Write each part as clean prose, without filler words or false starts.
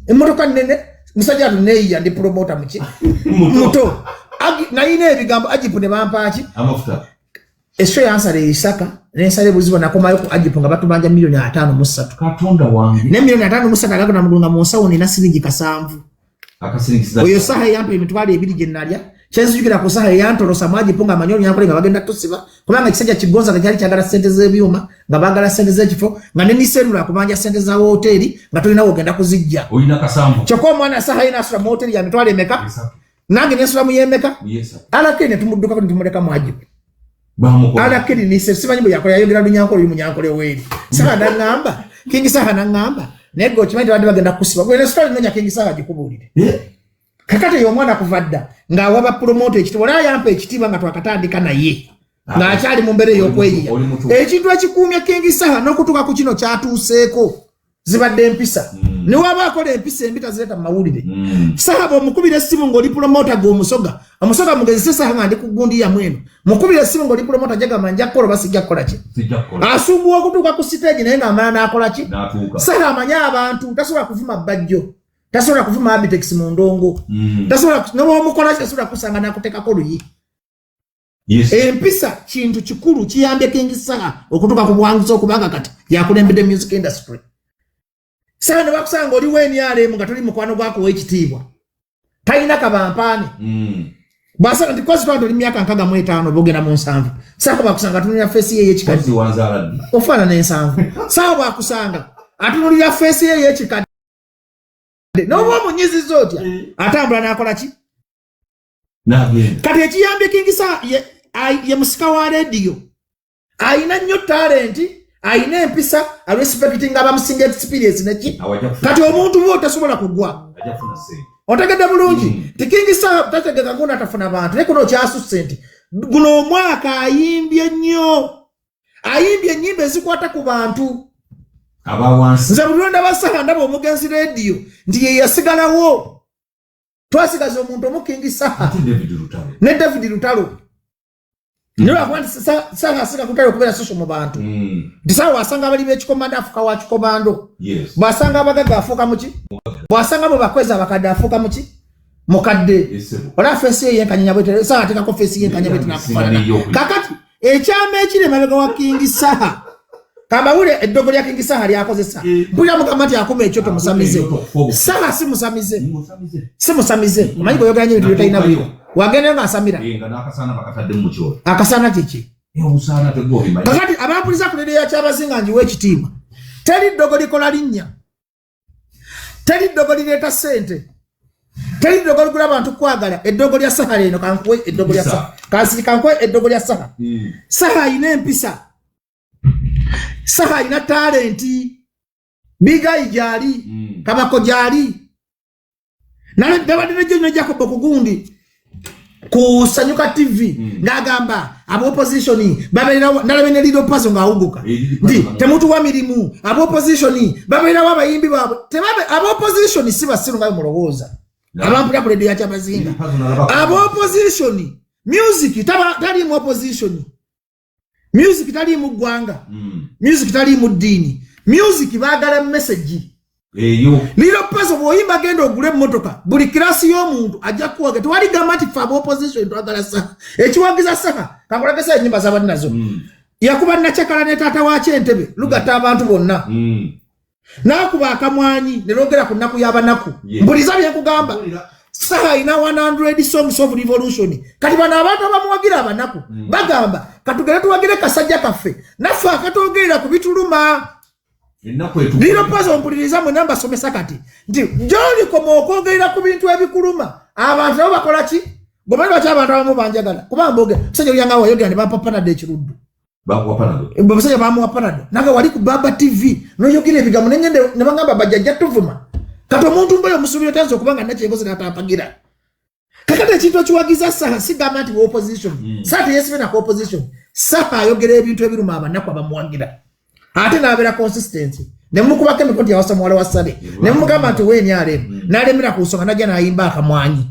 Emmotoka nnene, musajja atu neeyiya, ndi promoter muki muto. Nayina ebigambo Agip ne bampaaki. Amafuta. E show yansala eisaka nensala ebuzibu, nakomayo ku Agip nga batubanja 53 miliyoni. Katonda wange! Ne 53 miliyoni agagona mugulu nga mu nsawo nina siringi 7. Akasirikiza. Oyo saha eyampa 20,000 gye nalya. Kyenzijukira ku saha, eyantolosa mu Agip nga amanyi olunyankole nga bagenda tusiba, kubanga ekisajja kigonza nga kyali kyagala sente z'ebyuma, nga baagala sente z'ekifo, nga ne niserula akubanja sente za woteeri nga tolina wogenda kuzijja. Olina 7. Kyokka omwana saha ye nasula mu woteeri ya mitwalo emeka? 3. Nange nensula mu yemeka? Yesatu. Alakeri ne tumuddukako ne tumuleka mu Agip. Bamukola. Alakeri nise simanyi bwe yakola, yayogera lunyankole, oli munyankole weeri. Saha naŋŋamba, King Saha naŋŋamba, naye gwe okimanyi tebadde bagenda kukusiba gwe nesitoli. Nonya King Saha gikubuulire. Eh? Kakati eyo omwana kuva dda ng'awa ba promoter ekitiibwa, olaba yampa ekitiibwa nga twakatandika naye ng'akyali mu mbeera ey'okweyiya. Oli mutuufu. Ekintu ekikuumye King Saha n'okutuuka ku kino kyatuuseeko zibadde empisa. Newaba akola empisa embi, tazireeta mu mawulire. Saha bw'omukubira essimu ng'oli promoter gwe omusoga, omusoga mugezi, si Saha nga ndi ku gundi yamu eno, mukubira essimu ng'oli promoter, jagamba nja kukola oba sijja kukola ki. Sijja kukola. Asumbuwa okutuuka ku stage, naye ng'amala n'akola ki? N'atuuka. Saha amanyi abantu, tasobola kuvuma Bajjo, tasobola kuvuma Abitex mu ndongo. Tasobola nobwomukola ki, tasobola kusanga nakuteekako luyi. Empisa kintu kikulu kiyambye King Saha okutuuka ku buwanguzi, okubanga kati yakulembedde music industry. Saha ne bakusanga oli w'NRM nga toli mukwano gwakuwa ekitiibwa, talina kabampaane. Bwasanga nti kozi twali oli myaka 65 oba ogenda mu 70, Saha bwakusanga atunulira face ye ey'ekikadde. Kozi wanzaala ddi? Ofaanana 70. Saha bwakusanga atunulira face ye ey'ekikadde, n'oba omunyiziza otya, atambula n'akola ki? N'agenda. Kati ekiyambye King Saha ye musika wa rediyo, ayina nnyo talent, ayina empisa, arespectinga abamusinga experience neki. Awo ajja kufuna. Kati omuntu bwe otasobola kugwa. Ajja kufuna ssente. Otegedde bulungi? Ti King Saha tategeka ngona atafuna bantu, naye kuno kyasusse nti guno omwaka ayimbye nnyo, ayimbye ennyimba ezikwata ku bantu abawansi. Nze buli lwendaba Saha, ndaba omugenzi rediyo nti ye yasigalawo, twasigaza omuntu omu, King Saha. Ate David Lutalo. Ne David Lutalo, naye lwakuba nti Saha asiga kutalo okubeera social mu bantu, nti Saha wasanga abali b'ekikomando afuuka wa kikomando. Bw'asanga abagagga afuuka muki, bw'asanga mu bakwezi abakadde afuuka muki, mukadde. Esebo. Olaba face ye yenkanyanya bwete, Saha ateekako face yenkanya bwete nakufaanana. Kakati ekyama ekiri emabega wa King Saha, kambawule eddogo lya King Saha lyakozesa. Mpulira mugamba nti akuma ekyoto musamize. Saha si musamize. Musamize. Si musamize. Omanyi bweyogera nyo ebintu byotalina bwiro, wagendayo ng'asamira. Eh, nga n'akasaana bakatadde mu kyoto. Akasaana kiki? Eh, obusaana tegwobimanyi. Kakati abampuliza ku leero ya Kyabazinga, njiwa ekitiibwa, teri ddogo likola linnya, teri ddogo lireeta ssente, teri ddogo ligula abantu kwagala. Eddogo lya Saha eno, kankuwe eddogo lya Saha, kansiri kankuwe eddogo lya Saha. Saha ayina empisa, Saha ayina talent, bigayi gyali, kabako gyali, nabadde ne John Jacob ku gundi ku Sanyuka TV, ng'agamba aba opposition babeererawo. Nalabe ne Lido Pazo ng'awuguka Eh, Lido nti Pazo. Temutuwa mirimu, aba opposition babeererawo abayimbi baabwe. Tebabe aba opposition si basiru nga bwe mulowooza. Abampulira ku leediyo ya Kyabazinga, Lido Pazo nalaba. Aba opposition, music taliimu opposition, music taliimu ggwanga, music taliimu ddiini, music baagala message. Eyo. Liro Pazo bw'oyimba genda ogule emmotoka, buli class y'omuntu ajja kuwaga. Tewali gamba nti fe aba opposition twagala Saha. Ekiwagiza Saha, kankulagesa ennyimba z'abali nazo. Yakuba nakyakala ne taata wakyo entebe lugatta abantu bonna. N'akuba akamwanyi ne lwogera ku nnaku y'abanaku. Mbuliza bye nkugamba. Mpulira. Saha alina 100 songs of revolution. Kati bano abantu abamuwagira abanaku bagamba katugere tuwagire kasajja kaffe naffe akatwogerera ku bituluma. Ennaku etu. Liro Pazo, mpuliriza mwenna mbasomesa kati nti gyolikoma okwogerera ku bintu ebikuluma abantu, nabo bakola ki? Gomanyi lwaki abantu abamu banjagala? Kuba mbogera. Musajja olyanga wayogera ne bampa Panado ekiruddu. Bakuwa Panado. Omusajja bamuwa Panado nange wali ku Baba TV noyogera ebigambo nengende ne bagamba bajjajja tuvuma. Kati omuntu mbayo omusuubira tanza okuba nga nakyenkoze n'atampagira. Kakati ekintu ekiwagiza Saha, sigamba nti opposition. Saha teyesibe nako opposition. Saha ayogera ebintu ebiruma abanaku abamuwagira, ate n'abeera consistency. Nemukubako emikono nti yawasa muwala wa Sale, nemugamba nti wenyalem n'alemera ku nsonga, najja n'ayimba akamwanyi,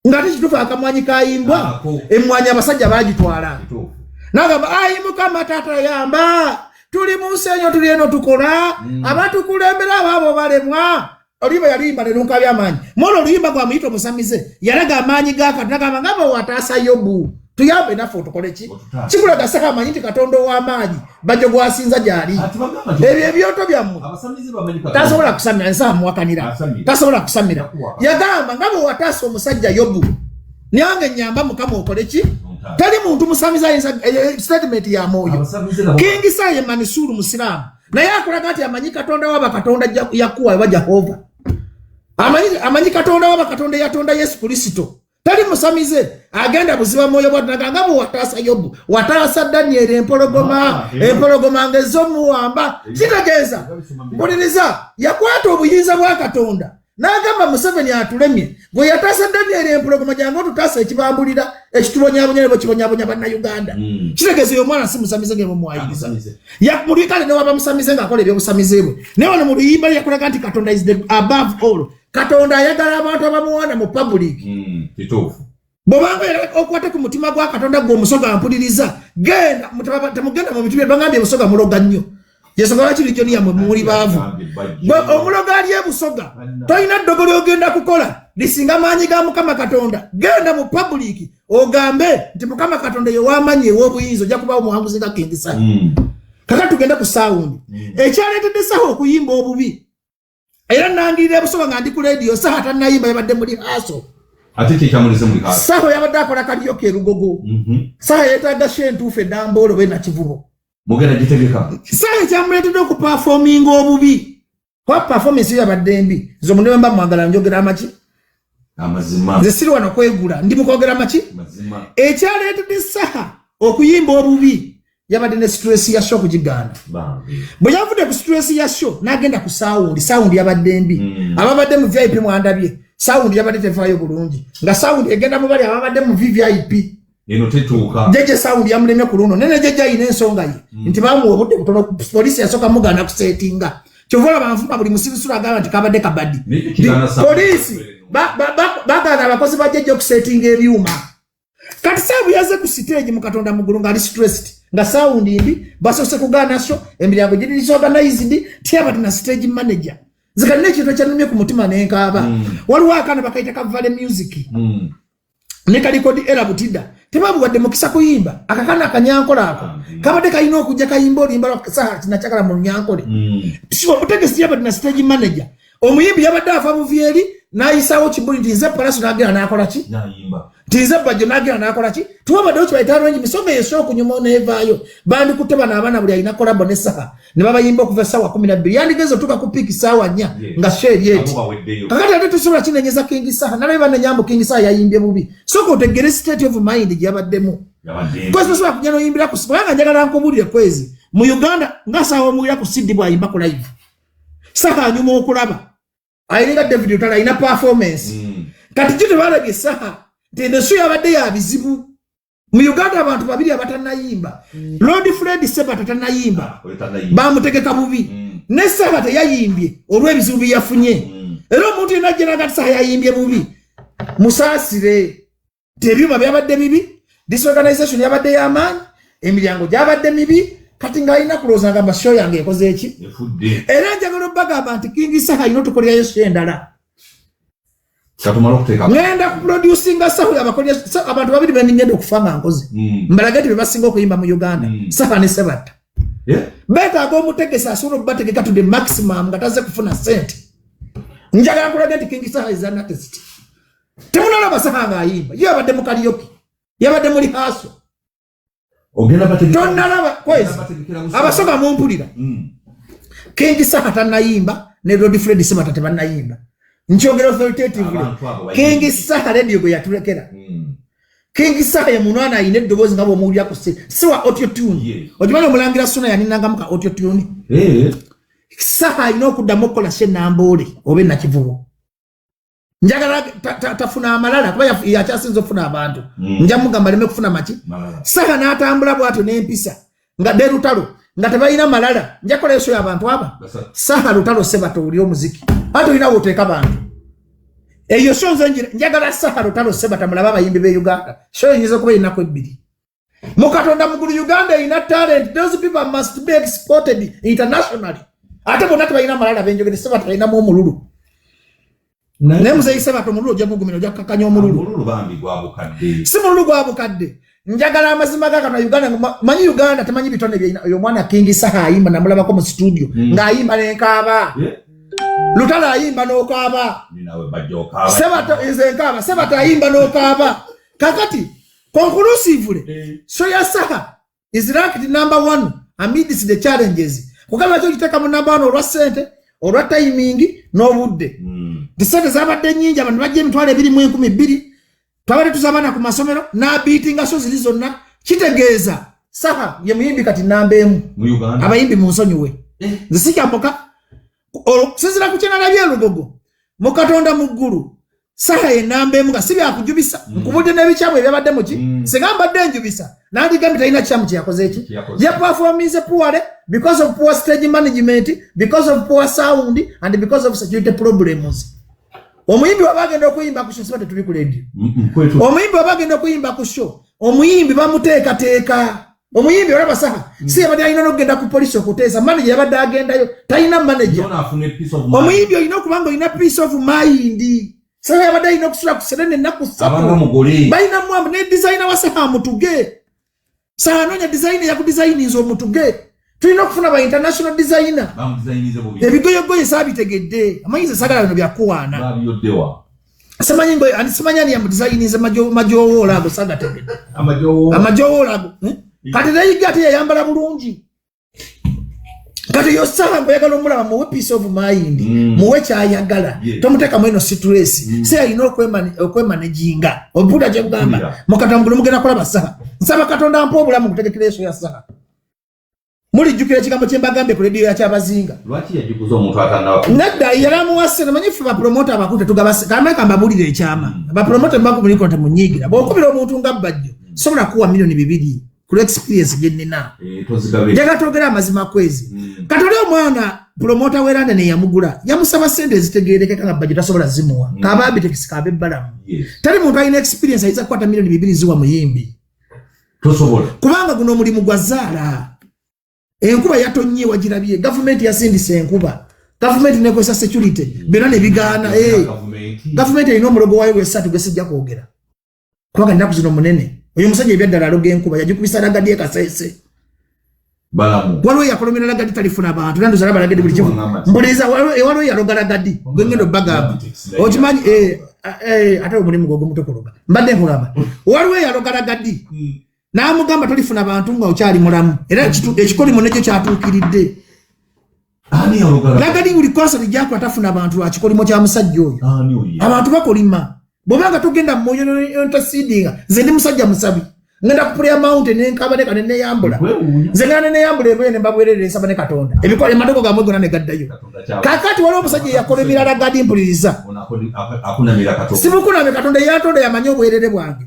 ng'ate kituufu akamwanyi kayimbwa. Ako. Emwanyi abasajja bagitwala. Kituufu. Nagamba, ayi Mukama taata yamba, tuli mu nsi enyo, tuli eno tukola, abatukulembera abaabo balemwa. Oluyimba yaluyimba ne lunkabya amaanyi. Mwolwo oluyimba gwamuyita omusamize, yalaga amaanyi ga Katonda, agamba nga bwe wataasa Yobu, tuyambe naffe otukole ki? Otutaase. Kikulaga Saha amanyi nti Katonda ow'amaanyi bajjo gwasinza gy'ali. Ati bagamba nti Ebyo ebyoto byammwe abasamize bamanyi Katonda. tasobola kusamira, nsaha muwakanira. Asamira. Tasobola kusamira. Yakuwa. Yagamba nga bwe wataasa omusajja Yobu, nange nnyamba Mukama okole ki? Ontaase. Teri muntu musamize ayinza statement ya mwoyo. Abasamize nabo King Saha Manisuru musiraamu, naye akulaga nti amanyi Katonda waba Katonda Yakuwa oba Jehova. Amanyi Katonda waba Katonda yatonda Yesu Kristo. Tali musamize agenda buziba mwoyo bw'atulaga nga bwe wataasa Yobu, wataasa Daniel empologoma, empologoma ng'ez'omuwamba. Kitegeeza, mpuliriza, yakwata obuyinza bwa Katonda n'agamba Museveni atulemye, gwe yataasa Daniel empologoma, jangu otutaasa ekibambulira ekitubonyabonya ne bwe kibonyabonya Bannayuganda. Kitegeeza oyo omwana si musamize nga bwemwayiriza. Amusamize. Mulikale ne waba musamize ng'akola ebyobusamize bwe, naye wano mu luyimba yakulaga nti Katonda is the above all. Katonda ayagala abantu abamuwaana mu public. Kituufu. Bw'obanga era okwate ku mutima gwa Katonda, gwe omusoga mpuliriza, genda temugenda mu bintu bye bagambye. Busoga muloga nnyo, yensonga lwaki region yammwe muli baavu. Gwe omuloga ali ebusoga, tolina ddogo lyogenda kukola lisinga maanyi ga Mukama Katonda. Genda mu public ogambe nti Mukama Katonda yewamanyi ew'obuyinza, ojja kubawo omuwanguzi nga King Saha. Kakati tugende ku sound. Ekyaleetedde Saha okuyimba obubi, era nangirira ebusoga nga ndi ku lediyo, Saha tannayimba, yabadde mu rehearsal. Ate kyekyamuleze mu rehearsal? Saha yabadde akola karaoke erugogo. Saha yeetaaga show entuufu enamboolo be Nakivubo. Mugenda gitegeka. Saha ekyamuleetedde okuperforminga obubi, kuba performance yo yabadde mbi. Nze omuntu mba mwagala njogera amaki? Amazima. Nze siri wano kwegula, ndi mukwogera maki? Mazima. Ekyaleetedde Saha okuyimba obubi, yabadde ne stress ya show okugigaana. Bambi. Bwe yavudde ku stress ya show n'agenda ku sound, sound yabadde mbi. Ababadde mu VIP mwandabye, sound yabadde tevaayo bulungi, nga sound egenda mu bali ababadde mu VVIP. Eno tetuuka. Jeje sound yamulemye ku luno, nene jeje ayina ensonga ye nti bamuwa obudde butono, poliisi yasooka mugaana kusetinga. Kyova olaba nfuma buli musirisulu agamba nti kabadde kabadi. Naye kigaana sound. Poliisi bagaana abakozi ba jeje okusetinga ebyuma. Kati saabu yaze ku stage mu Katonda muggulu ng'ali stressed, nga sound mbi, basoose kugaana show, emiryango giri disorganized, tyaba na stage manager. Nze kalina ekintu ekyannumye ku mutima nenkaaba. Waliwo akaana bakayita ka Vale Music ne kalikodi era Butida, tebabuwadde mukisa kuyimba. Akakaana akanyankola ako kabadde kalina okujja kayimba oluyimba lwa Saha kinakyakala mu Lunyankole. Omutegesi yabadde na stage manager, omuyimbi yabadde ava buvyeri n'ayisaawo kibuli nti nze Palaso, n'agenda n'akola ki? Nayimba. Nti nze Bajjo, n'agenda n'akola ki? Tuwabaddewo kibayita arrange misonga yesobola okunyuma n'evaayo. Bandikutte bano abaana, buli alina collabo ne Saha ne babayimba okuva essaawa 12, yandigeze otuuka ku peak saawa 4 nga show eri eti. Abo baweddeyo. Kakati ate tusobola kinenyeza King Saha? Nalabe banenya mbu King Saha yayimbye bubi. Sooka otegere state of mind gye yabaddemu. Yabadde. Kwezi tosobola kujja noyimbira ku, kubanga njagala nkubuulire, kwezi mu Uganda nga Saha omuwulira ku CD bw'ayimba ku live, Saha anyuma okulaba, ayiringa David Lutalo, alina performance. Kati ki tebalabye Saha nti eno show yabadde ya bizibu? Mu Uganda abantu babiri abatannayimba, Lord Fred Sebata tannayimba. Oyo tannayimba. Bamutegeka bubi. Ne Saha teyayimbye olw'ebizibu bye yafunye. Era omuntu yenna ajja naga ti Saha yayimbye bubi, musaasire nti ebyuma byabadde bibi, disorganization yabadde y'amaanyi, emiryango gyabadde mibi. Kati ng'alina kulowooza ngamba show yange ekoze eki? Efudde. Era njagala obbagamba nti King Saha alina otukolerayo show endala. Katumala okuteeka. Ŋŋenda kuproducinga Saha abakolera abantu babiri beningenda okufa nga nkoze, mbalage nti be basinga okuyimba mu Uganda, Saha ne Sebatta. Beetaaga omutegesi asobola okubategeka to the maximum nga tazze kufuna sente. Njagala nkulaga nti King Saha is an artist. Temunalaba Saha ng'ayimba, ye yabadde mu karaoke, yabadde mu rehearsal. Ogenda bategeka. Tonnalaba kwezi. Bategekera busoga. Abasoga mumpulira? King Saha tannayimba ne Lord Fred Sebata tebannayimba, nkyogera authoritatively. Abantu abo bayimbi. King Saha radio gwe yatulekera. King Saha ye munwana ayina eddoboozi nga bw'omuwulira ku si wa auto tune. Okimanyi omulangira Suna yaninangamu ka auto tune? Saha alina okuddamu okukola show enamboole oba enakivubo. Njagala tafuna amalala kuba yakyasinza okufuna abantu. Nja mugamba aleme kufuna maki. Malala. Saha n'atambula bw'atyo n'empisa nga de Lutalo nga tebalina malala, nja kukola show y'abantu aba. Basatu. Saha, Lutalo, Sebata, owulire omuziki, ate olina woteeka bantu eyo show. Nze njagala Saha, Lutalo, Sebata, mulabe abayimbi b'e Uganda. Show eyinza okuba ennaku 2. Mu Katonda mugulu, Uganda erina talent. Those people must be exported internationally. Ate bonna tebalina malala benjogere, Sebata alinamu omululu. Naye muzeeyi Sebatta omululu ojja kugumira, ojja kukakanya omululu. Omululu bambi gwa bukadde. Si mululu gwa bukadde. Njagala amazima ga Katonda. Uganda, manyi Uganda temanyi bitone byerina. Oyo omwana King Saha ayimba, namulabako mu studio ng'ayimba nenkaaba. Lutalo ayimba n'okaaba. Ninawe bajja okaaba. Sebatta, nze nkaaba. Sebatta ayimba n'okaaba. Kakati conclusively, show ya Saha is ranked number one amidst the challenges. Kugamba kyo giteeka mu number one olwa ssente, olwa timing n'obudde. Nti ssente zabadde nnyingi, abantu bajja 20,000, twabadde tuzabaana ku masomero n'abiitinga, so ziri zonna kitegeeza Saha ye muyimbi kati namba 1 mu Uganda. Abayimbi mu nsonyiwe, nze sikyambuka okusinziira ku kyenalabye elugogo mu Katonda mu ggulu. Saha ye namba 1 nga si byakujubisa. Nkubudde n'ebikyamu ebyabadde muki. Singa mbadde njubisa, nandigambye talina kyamu kyeyakoze eki. Kyeyakoze. Yaperforminze poorly because of poor stage management, because of poor sound and because of security problems. Omuyimbi waba agenda okuyimba ku show, siba tetuli ku radio. Omuyimbi waba agenda okuyimba ku show, omuyimbi bamuteekateeka. Omuyimbi olaba Saha si yabadde alina n'okugenda ku polisi okuteesa manager, yabadde agendayo talina manager. Yona afune peace of mind. Omuyimbi olina okuba nga olina peace of mind. Saha yabadde alina okusula ku Serena ennaku Abanga 3. mugole. Balina mwambu ne designer wa Saha amutuge. Saha anoonya designer yakudesigninza omutuge. Tulina okufuna ba international designer. Bamudizayinize bubi. Ebigoyegoye saabitegedde, amanyi nze sagala bino byakuwaana. Babiyoddewa. Simanyi ngoye ani, simanyi ani yamudesigninze majowoola ago, sagategedde. Amajowo. Amajowoola ago, eh? Kati neyiga ate yayambala bulungi. Kati yo Saha ngaoyagala omulaba, muwe peace of mind. Muwe kyayagala. Tomuteekamu eno stress. Si alina okwemanaginga obuda kyekugamba. Mukatangulu mugenda kulaba Saha. Nsaba Katonda mpa obulamu nkutegekera e show ya Saha. Mulijjukira ekigambo kye mbagambye ku rediyo ya Kyabazinga. Lwaki yagiguza omuntu atanaba? Nedda, yali amuwa ssente. Manyi ffe bapromota abakulu tetugaba. Kameka mbabuulire ekyama. Bapromota mubakubuliko temunyiigira. Bw'okubira omuntu nga Bbajjo, sobola kuwa 2 miliyoni ku experience gye nnina. Eh, tozigabe. Njagala twogere amazima kwezi. Kati oli omwana promota w'eranda ne yamugula, yamusaba ssente ezitegeerekeka nga Bbajjo tasobola zimuwa. Kaba Abitekisi, kaba ebbalamu. Tali muntu alina experience ayinza kukwata 2 miliyoni ziwa muyimbi. Tosobola. Kubanga guno omulimu gwa zaala. Enkuba yatonnye, wagirabye, gavumenti yasindisa enkuba, gavumenti nekozesa security, byonna ne bigaana. Eh, Gavumenti. Gavumenti erina omulogo waayo gwesatu gwe sijja kwogera kubanga ennaku zino munene. Oyo omusajja ebyaddala aloga enkuba, yagikubisa Ragadi ekaseese. Balamu. Waliwo yakolomera Ragadi talifuna bantu nandoza alaba Ragadi buli kimu. Mbuliza, waliwo yaloga Ragadi gwe ngenda obbagamba. Okimanyi, eh, ate omulimu gwo gumutokologa. Mbadde nkugamba waliwo eyaloga Ragadi n'amugamba tolifuna bantu nga okyali mulamu, era ekikolimo nekyo kyatuukiridde. Ani yaloga? Ragadi buli concert gyakola tafuna bantu lwa kikolimo kya musajja oyo. Ani oyo? Abantu bakolima bwobanga togenda mumwoyo ntasidinga. Nze ndi musajja musabi, ngenda ku prayer mountain nenkaba ne kane neyambula. Nkwewuunya. Nze ngenda neneyambula engoye nembabwererera, ensaba ne Katonda, ebikola emadogo gamwe gonna ne gaddayo. Katonda kyaba. Kakati waliwo omusajja eyakola emirala gadi, mpuliriza. Ono akunamira Katonda. Simukunamye Katonda, eyantonda yamanyi obwerere bwange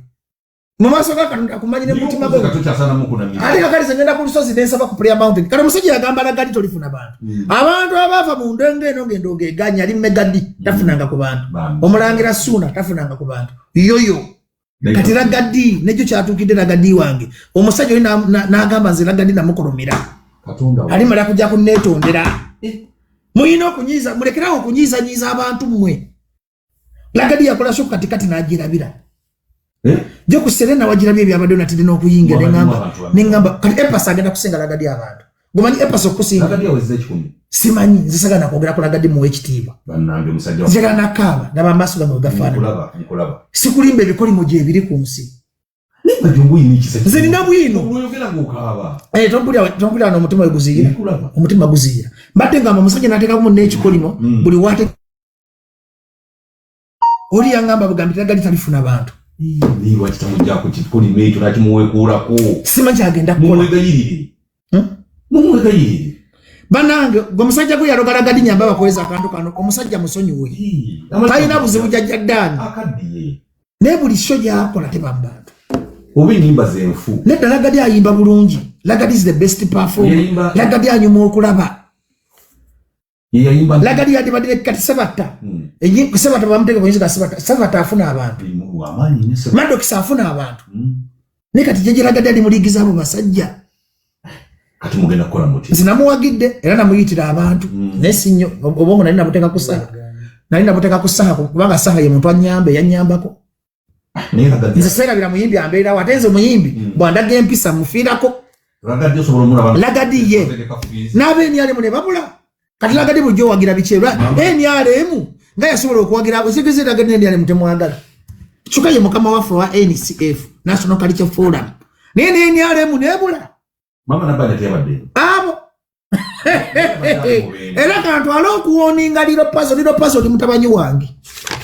mu maaso ga Katonda, akumanyi ne mutima gwe. Tokyasana mukunamira. Ate kakati nze ngenda ku lusozi nensaba ku prayer mountain. Kati omusajja yagamba Ragadi tolifuna bantu. Abantu abaava mu ndongo eno ng'endongo eganya ali Megadi tafunanga ku bantu. Bambi. Omulangira Suuna tafunanga ku bantu yoyo. Kati Ragadi nekyo kyatuukidde Ragadi wange. Omusajja oli n'agamba nze Ragadi namukolomera. Katonda we. Alimala kujja kunneetondera. Muyina okunyiiza, mulekerawo okunyiizanyiiza abantu mmwe. Ragadi yakola show katikati n'agirabira. Eh? Jo ku Serena wagirabye ebyabadde, natidde n'okuyingira. Wabadde Neŋŋamba abantu bameka? Neŋŋamba kati Epasa agenda kusinga Ragadi abantu. Gomanyi Epasa okusinga? Ragadi awezeza 100. Simanyi, nze sagala nakwogera ku Ragadi, muwe ekitiibwa. Bannange musajja. Njagala nakaaba ndaba amaaso gange wegafaanana. Nkulaba, nkulaba. Sikulimba, ebikolimo gyebiri ku nsi. Naye Bajjo oyina ekisa. Nze nina bwino. Olwoyogera ng'okaaba. Eh, tompulira n'omutima we guziira. Nkulaba. Omutima guziira. Mbadde ngamba omusajja n'ateekamu munne ekikolimo. Buli wate oli yaŋŋamba bugambi Ragadi talifuna bantu. Naye lwaki tamuggyako kikolimo ekyo nakimuweekuulako? Simanyi kyagenda kukola. Mumwegayirire. Mumwegayirire. Bannange, gwe omusajja gwe yaloga Ragadi, nyamba bakweza akantu kano, omusajja musonyiwe, talina buzibu, jajja ddaani. Akaddiye. Naye buli show gyakola teba mu bantu. Oba ennyimba zenfu. Nedda, Ragadi ayimba bulungi. Ragadi is the best performer. Ragadi anyuma okulaba. Ye yayimba. Ragadi yandibadde kati Sebatta. Sebatta bamuteeka kuyinza Sebatta. Sebatta afuna abantu. Wamaanyi nnyo Sebatta. Maddox afuna abantu. Naye kati jjajja Ragadi ali mu liigi z'abo basajja. Kati mugenda kukola muti? Nze namuwagidde era namuyitira abantu. Naye si nnyo, obwongo nali nabuteeka ku Saha. Nali nabuteeka ku Saha kubanga Saha ye muntu annyamba, yannyambako. Nze seerabira muyimbi ambeerawo, ate nze omuyimbi bw'andaga empisa mufiirako. Lagadi ye n'abe NRM ne babula. Kati Lagadi bulijjo owagira biki? NRM nga yasobola okuwagira ekitegeeza Lagadi NRM temwagala, kyokka ye mukama waffe wa NCF, National Culture Forum, naye ne NRM nebula. Abo era kantwale okuwarninga Lil Pazo. Lil Pazo, oli mutabanyi wange,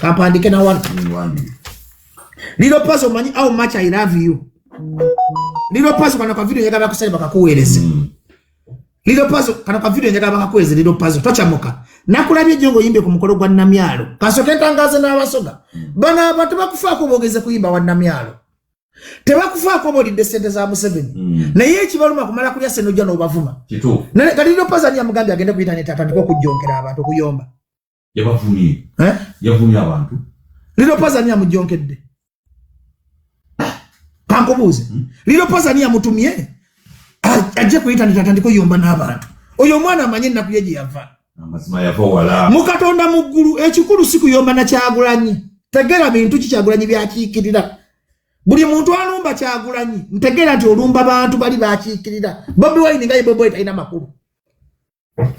kampandike nawano. Lil Pazo, manyi how much I love you. Lil Pazo, kano ka video njagala bakusale bakakuweereze. Lil Pazo, kano ka video njagala bakakuweereze. Lil Pazo, tokyamuka, nakulabye ejjo ng'oyimbye ku mukolo gwa Namyalo. Kasooke ntangaze n'Abasoga bano, abantu bakufaako boogeze kuyimba wa Namyalo, tebakufaako boolidde sente za Museveni. Naye ekibaluma kumala kulya sente, ojja n'obavuma. Kati Lil Pazo ani yamugambye agende ku internet atandike okujjonkera abantu, okuyomba? Yabavumye. Eh? Yavumye abantu. Lil Pazo ani yamujjonkedde? Kankubuuze. Lil Pazo ani yamutumye ajje ku internet atandike oyomba n'abantu? Oyo omwana amanye ennaku ye gye yava. Amazima, yava wala. Mu Katonda mu ggulu, ekikulu si kuyomba na Kyagulanyi. Tegera bintu ki Kyagulanyi byakiikirira. Buli muntu alumba Kyagulanyi, ntegeera nti olumba bantu bali bakiikirira. Bobi Wine nga ye Bobi Wine talina makulu,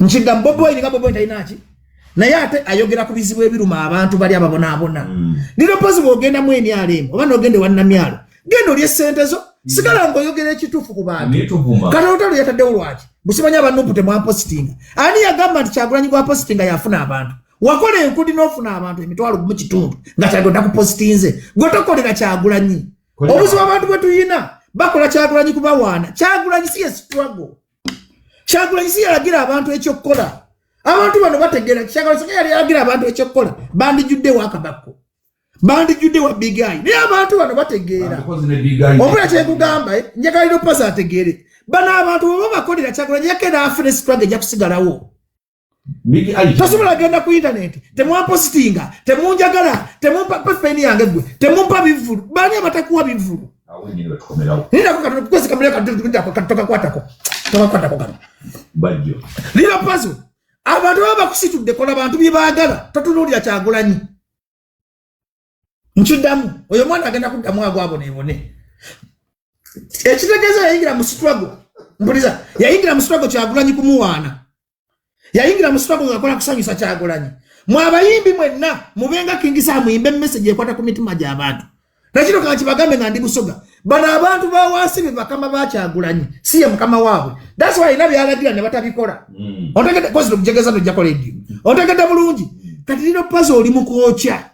nkigamba Bobi Wine nga Bobi Wine talina ki, naye ate ayogera ku bizibu ebiruma abantu bali ababonaabona. Lil Pazo, bw'ogenda mu NRM oba n'ogenda ewa Namyalo, genda olye sente zo, sigala ng'oyogera ekituufu ku bantu. Naye tuvuma. Kati olutalo yataddewo lwaki? Busimanyi aba NUP temwampositinga. Ani yagamba nti Kyagulanyi gwapositinga yafuna abantu? Wakola enkudi n'ofuna abantu 1,500 nga Kyagulanyi takupositinze. Gwe tokolera Kyagulanyi. Obuzibu abantu bwe tuyina, bakola Kyagulanyi kubawaana. Kyagulanyi si ye struggle. Kyagulanyi si yalagira abantu ekyokukola. Abantu bano bategeera. Kyagulanyi si yali yalagira abantu ekyokukola, bandijjudde wakabakko, bandijjudde wa Big Eye. Naye abantu bano bategeera. Because ne Big Eye. Omula kyekugamba, njagala Lil Pazo ategeere bano abantu bwe babakolera Kyagulanyi, yakera afune struggle ejja kusigalawo. Big Eye. Tosobola genda ku internet, temwampositinga, temunjagala, temumpa pefeni yange, gwe temumpa bivulu. Bani abatakuwa bivulu? Awo nyini wetukomerawo. Nindako katono kukwezi kamuleka tokakwatako, tokakwatako kano. Bajjo. Lil Pazo, abantu baba bakusitudde, kola bantu bye baagala, totunuulira Kyagulanyi. Nkiddamu, oyo omwana agenda kuddamu agwaboneebone. Ekitegeeza yayingira mu struggle, mpuliza, yayingira mu struggle Kyagulanyi kumuwaana, yayingira mu struggle ngaakola kusanyusa Kyagulanyi. Mwe abayimbi mwenna mubenga King Saha, muyimbe message ekwata ku mitima gy'abantu. Nakino kankibagambe nga ndi Busoga, bano abantu ba wansi be bakama ba Kyagulanyi, si ye mukama waabwe. That's why alina byalagira ne batabikola. Otegedde? Kozi okujegeza tojjako rediyo. Otegedde bulungi? Kati Lil Pazo, oli mu kwokya,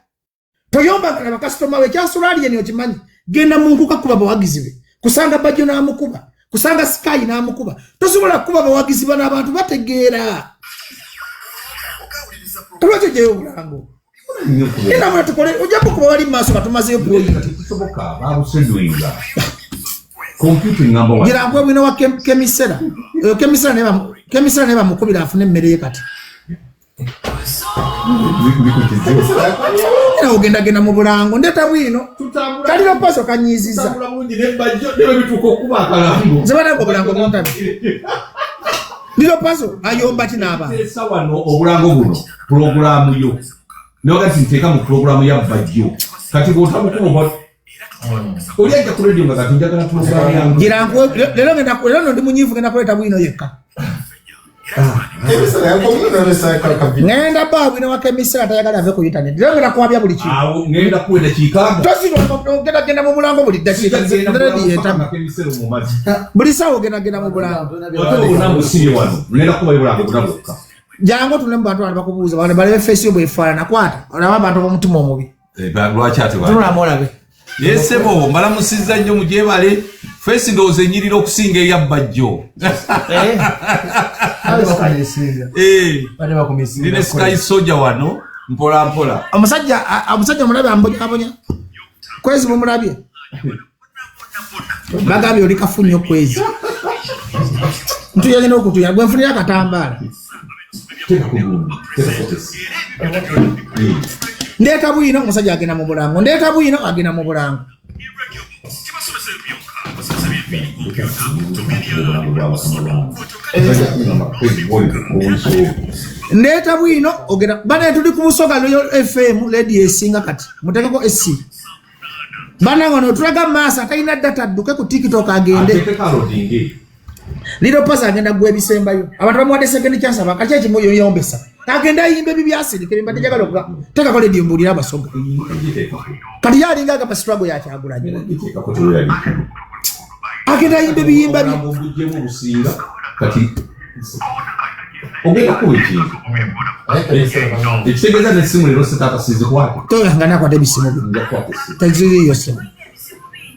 toyombagana bakasitoma we. Ekyasulalieni okimanyi, genda mu nkuka, kuba bawagizi be, kusanga Bajjo n'amukuba, kusanga Sky n'amukuba. Tosobola kukuba bawagizi bano, abantu bategeera. Lwaki ojeyo obulango? Era tukole, ojja kukuba wali mu maaso nga tumazeyo point. Tekisoboka, babuseduinga kompyuta engamba wa. Gira nkwe bwino wa kemisera. Oyo kemisera naye kemisera naye bamukubira afune emmere ye kati. Ndi ku kizibu. Era ogendagenda mu bulango, ndeeta bwino. Tutambula. Kali Lil Pazo kanyiiziza. Tutambula bulungi ne Bajjo ne bwe bituuka okuba akalango. Nze banange obulango buntabi. Lil Pazo ayomba ki n'abantu? Teesa wano obulango buno, pulogulaamu yo naga nti nteeka mu pulogulaamu ya Bajjo. Kati bw'otamukuba oba oli ajja ku radio nga kati njagala pulogulaamu yange. Gira nkuwe leero, ngenda leero no ndi munyiivu, ngenda kuleeta bwino yekka. Ngenda ba bwino wa kemisera, tayagala ave ku internet. Leero ngenda kuwabya buli kimu. Awo ngenda kuwa eddakiika nga Tosirwa, ogenda genda mu bulango buli ddakiika. Sigenda Radio etama. emisero mu mazzi. Buli ssaawa ogenda genda mu bulango. Ate obuna busibye wano, ngenda kubayo bulango buna bwokka. Jangu otule mu bantu bano bakubuuza, bano balabe face yo bwefaanana. Kwata olabe abantu b'omutima omubi. Lwaki ate Tunulamu olabe. Yesebo, mbalamusizza nnyo, mugyebale. Face ndowooza enyirira okusinga eya Bajjo. Eh, ndi ne Sky Soja wano mpola mpola. Omusajja omusajja mulabe ambonyabonya kwezi, mumulabye, bagambye oli kafu nnyo kwezi, ntuyagenda okutuya gwe nfunira akatambaala. Teekako gundi, teekako tesi. Ndeeta bwino, omusajja agenda mu bulango. Ndeeta bwino, agenda mu bulango. Obulango bwa bakama bange. Kwezi bwoleka obuso. Ndeeta bwino ogenda bana, tuli ku Busoga Royal FM, radio esinga. Kati mutekeko ec bana, ngono tulaga maaso. Atalina data adduke ku TikTok agende. Ateekeko aloadinge. Lil Pazo agenda gwa ebisembayo. Abantu bamuwadde second chance, abakaki ekimuyoyombesa agenda ayimba ebibyasirika ebimbadde njagala okuga tekako radio mbuulire Abasoga. Giteekako. Kati ye alinga agamba struggle yakyagulanyi. Giteekako, tewerali. Agenda ayimba ebiyimba bye. Obulambo obuggyemu obusinga kati ogenda kuba ekintu ekitegeeza nessimu leero setaata sizikwate. Toyanga nakwata ebisimu bye. Nja kukwata essimu. Teziriiyo simu.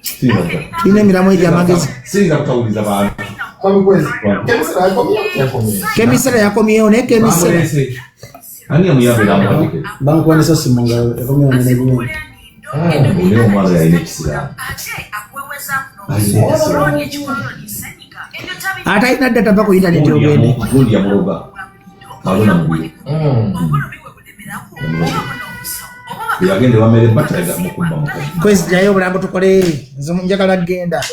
Siyinza. Tulina emiramu egy'amagezi. Siyinza kutawuliza bantu. Kemisera yakomyewo, naye kemisera Bamulese ani yamuyambira amuwadde? Bamukuwanisa simu nga ekomyewo nenegundi. Naye omwana yalina ekisiraani, alina ekisiraani. Atalina data va ku intaneti ogende. Gundi yamuloga kalona mubiro yagenda ewamere batayega mukumba mukazi. Kwezi jayo obulambo tukole, nze njagala genda.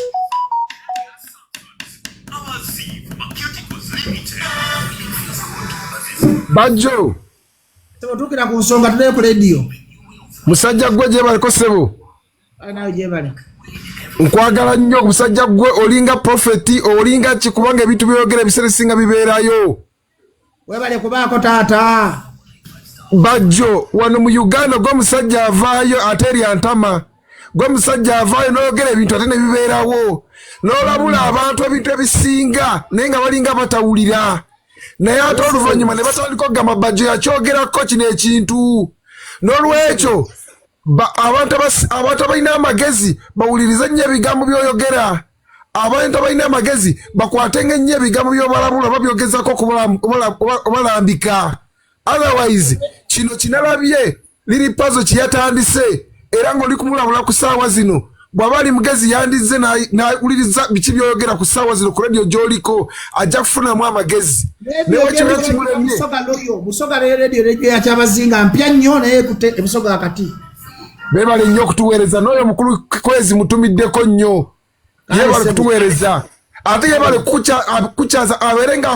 Bajjo. Tuukira ku nsonga, tuleyo ku lediyo. Musajja gwe, gyebaliko ssebo. Nawe gyebale. Nkwagala nnyo musajja gwe, olinga prophet, olinga ki, kubanga ebintu byogera ebiseera ebisinga bibeerayo. Webale kubaako taata. Bajjo, wano mu Uganda gwe musajja avaayo ate erya ntama, gwe musajja avaayo n'oyogera ebintu ate ne bibeerawo, n'olabula abantu ebintu ebisinga naye nga balinga batawulira, naye ate oluvannyuma ne batandika okugamba Bajjo yakyogerako kino ekintu. N'olwekyo abantu abalina amagezi bawulirize nnyo ebigambo by'oyogera. Abantu abalina amagezi bakwatenga ennyo ebigambo by'obalabula, babyogezako obalambika. Otherwise kino kinalabye Lil Pazo kyeyatandise, era ng'oli kumulabula ku ssaawa zino. Bw'aba ali mugezi yandizze n'awuliriza biki by'oyogera ku ssaawa zino ku rediyo gy'oliko, ajja kufunamu amagezi. Naye wakiba kimulemye. Busoga Royal, Busoga Royal Radio, radio yakyabazinga mpya nnyo, naye ekute ebusoga wakati. Beebale nnyo okutuweereza. N'oyo mukulu Kwezi mutumiddeko nnyo, yeebale kutuweereza, ate yeebale kukyaza, abeere nga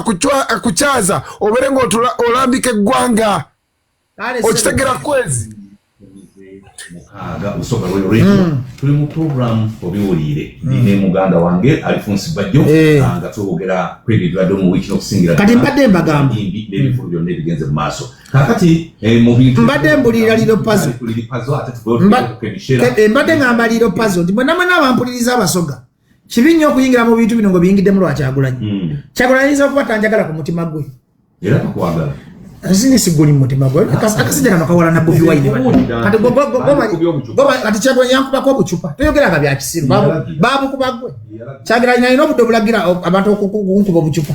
akukyaza, obeere nga olambika eggwanga. Kale. Okitegera Kwezi? 6 Busoga Royal Radio, tuli mu program Obiwuliire ne muganda wange Alphonse Bajjo. Eh. Nga twogera ku ebyo ebibadde mu wiiki n'okusingira Kati mbadde mbagamba. ensimbi n'ebivulu byonna ebigenze mu maaso kaakati mu bintu. Mbadde mbulirira Lil Pazo. Lil Pazo, ate tuveyo. Mbadde ngamba Lil Pazo nti mwenna mwena abampuliriza Abasoga, kibi nnyo okuyingira mu bintu bino ng'obiyingiddemu lwa Kyagulanyi. Kyagulanyi ayinza okuba tanjagala ku mutima gwe. Era takwagala. Nsi siguli mu mutima gwe. Akasajja kano kawala na Bobi Wine bano. Kati Balikubye obucupa. kati Kyagulanyi yankubako obucupa, toyogera nga bya kisiru. Yalagira. Babukuba gwe. Kyagulanyi alina obudde obulagira abantu okunkuba obucupa.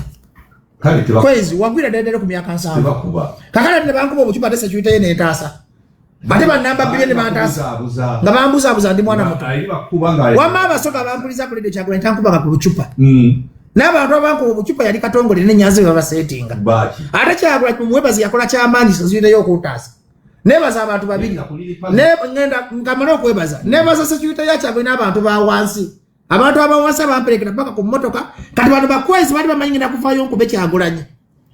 Kale Kwezi wagwira ddala ddala ku myaka 70. Tebakuba. Kakati ate ne bankuba obucupa, ate security ye nentaasa, ate banamba bbiri ne bantaasa. Bambuzabuza. Nga bambuzaabuza, ndi mwana muto. Eri bakuba nga Wamma Abasoga bampuliza ku ledio, Kyagulanyi tankubanga ku bucupa. N'abantu abankuba obucupa yali Katongole nenyanzi be babaseetinga. Baki? Ate Kyagulanyi mumwebazi yakola kyamaanyi, sezuireyo okuntaasa. Nebaza abantu babiri. Ngenda nkamale okwebaza, nebaza security ya Kyagulanyi n'abantu ba wansi, abantu abawansi abamperekera paka ku mmotoka. Kati bano bakwezi baali bamanyi ngenda kuvaayo nkube Kyagulanyi.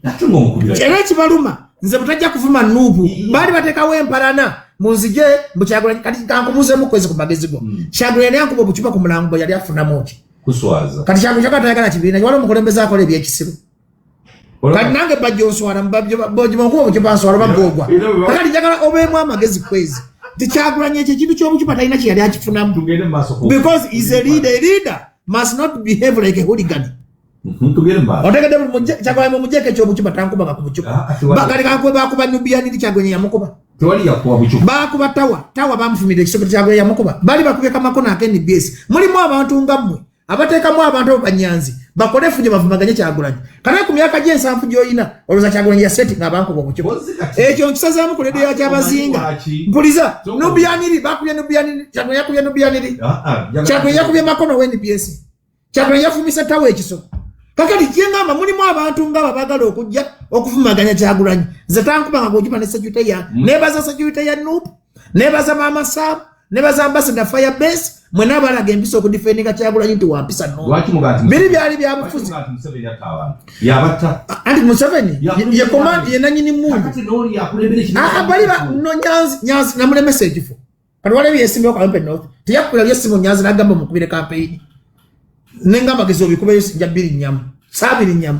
Ate ng'omukubira. Era ekibaluma nze butajja kuvuma NUP, baali bateekawo empalana munzije mbu Kyagulanyi. Kati kankubuuzemu kwezi ku magezi go, Kyagulanyi yali ankuba obucupa ku mulango bwe yali afunamu ki? Kuswaza. Kati Kyagulanyi kyagala tayagala kibiina, waliwo omukulembeze akola ebyekisiru. Kati nange Bajjo nswala, nkuba obucupa nswala oba googwa. Kakati njagala obeemu amagezi kwezi nti Kyagulanyi ekyo ekintu ky'obucupa talina kye yali akifunamu. Tugende mu maaso Because is a leader, a leader must not behave like a hooligan. Tugende mu maaso. Otegedde? Kyagulanyi mumugyeko ekyobucupa, tankubanga ku bucupa. Ah, Kati kankube, bakuba Nubian Li, Kyagulanyi yamukuba? Tewali yakuba bucupa. Bakuba Tawa, Tawa bamufumira ekisoko, Kyagulanyi yamukuba? Bali bakubye kamakono aka NBS. Mulimu abantu nga mmwe abateekamu abantu abo banyanzi bakole efujjo bavumaganye Kyagulanyi. Kale ku myaka gy'ensanvu gy'olina olowooza Kyagulanyi yaseti nga bankuba obucupa? Ozzi kati. Ekyo nkisazaamu ku leediyo ya Kyabazinga. Lwaki? Mpuliza, Nubian Li bakubye Nubian Li, Kyagulanyi yakubye Nubian Li? Ah, ah, Kyagulanyi yakubye makono wa NBS? Kyagulanyi yafumisa Tawa ekiso? Kakati kyengamba, mulimu abantu ngaabo abaagala okujja okuvumaganya Kyagulanyi. Nze tankubanga gwokipa ne security ya, nebaza security ya NUP, nebaza Maama Sam, Nebaza ambassador Firebase mwena abalaga empisa okudifendinga Kyagulanyi nti wampisa no. Lwaki mugaa nti Biri byali byabufuzi. Lwaki mugaa nti Museveni yatta abantu? Yabatta. Anti Museveni ye command ye nanyini mundu. Kakati n'oli yakulembera ekibiina. Ah, bali ba no Nyanzi, Nyanzi namulemesa ekifo. Kati waliwo yesimbewo Kawempe North. Teyakubira ly'essimu Nyanzi n'agamba mukubire campaign. Nenga amagezi obikubeyo nja bbiri nnyamu. Saabiri nnyamu.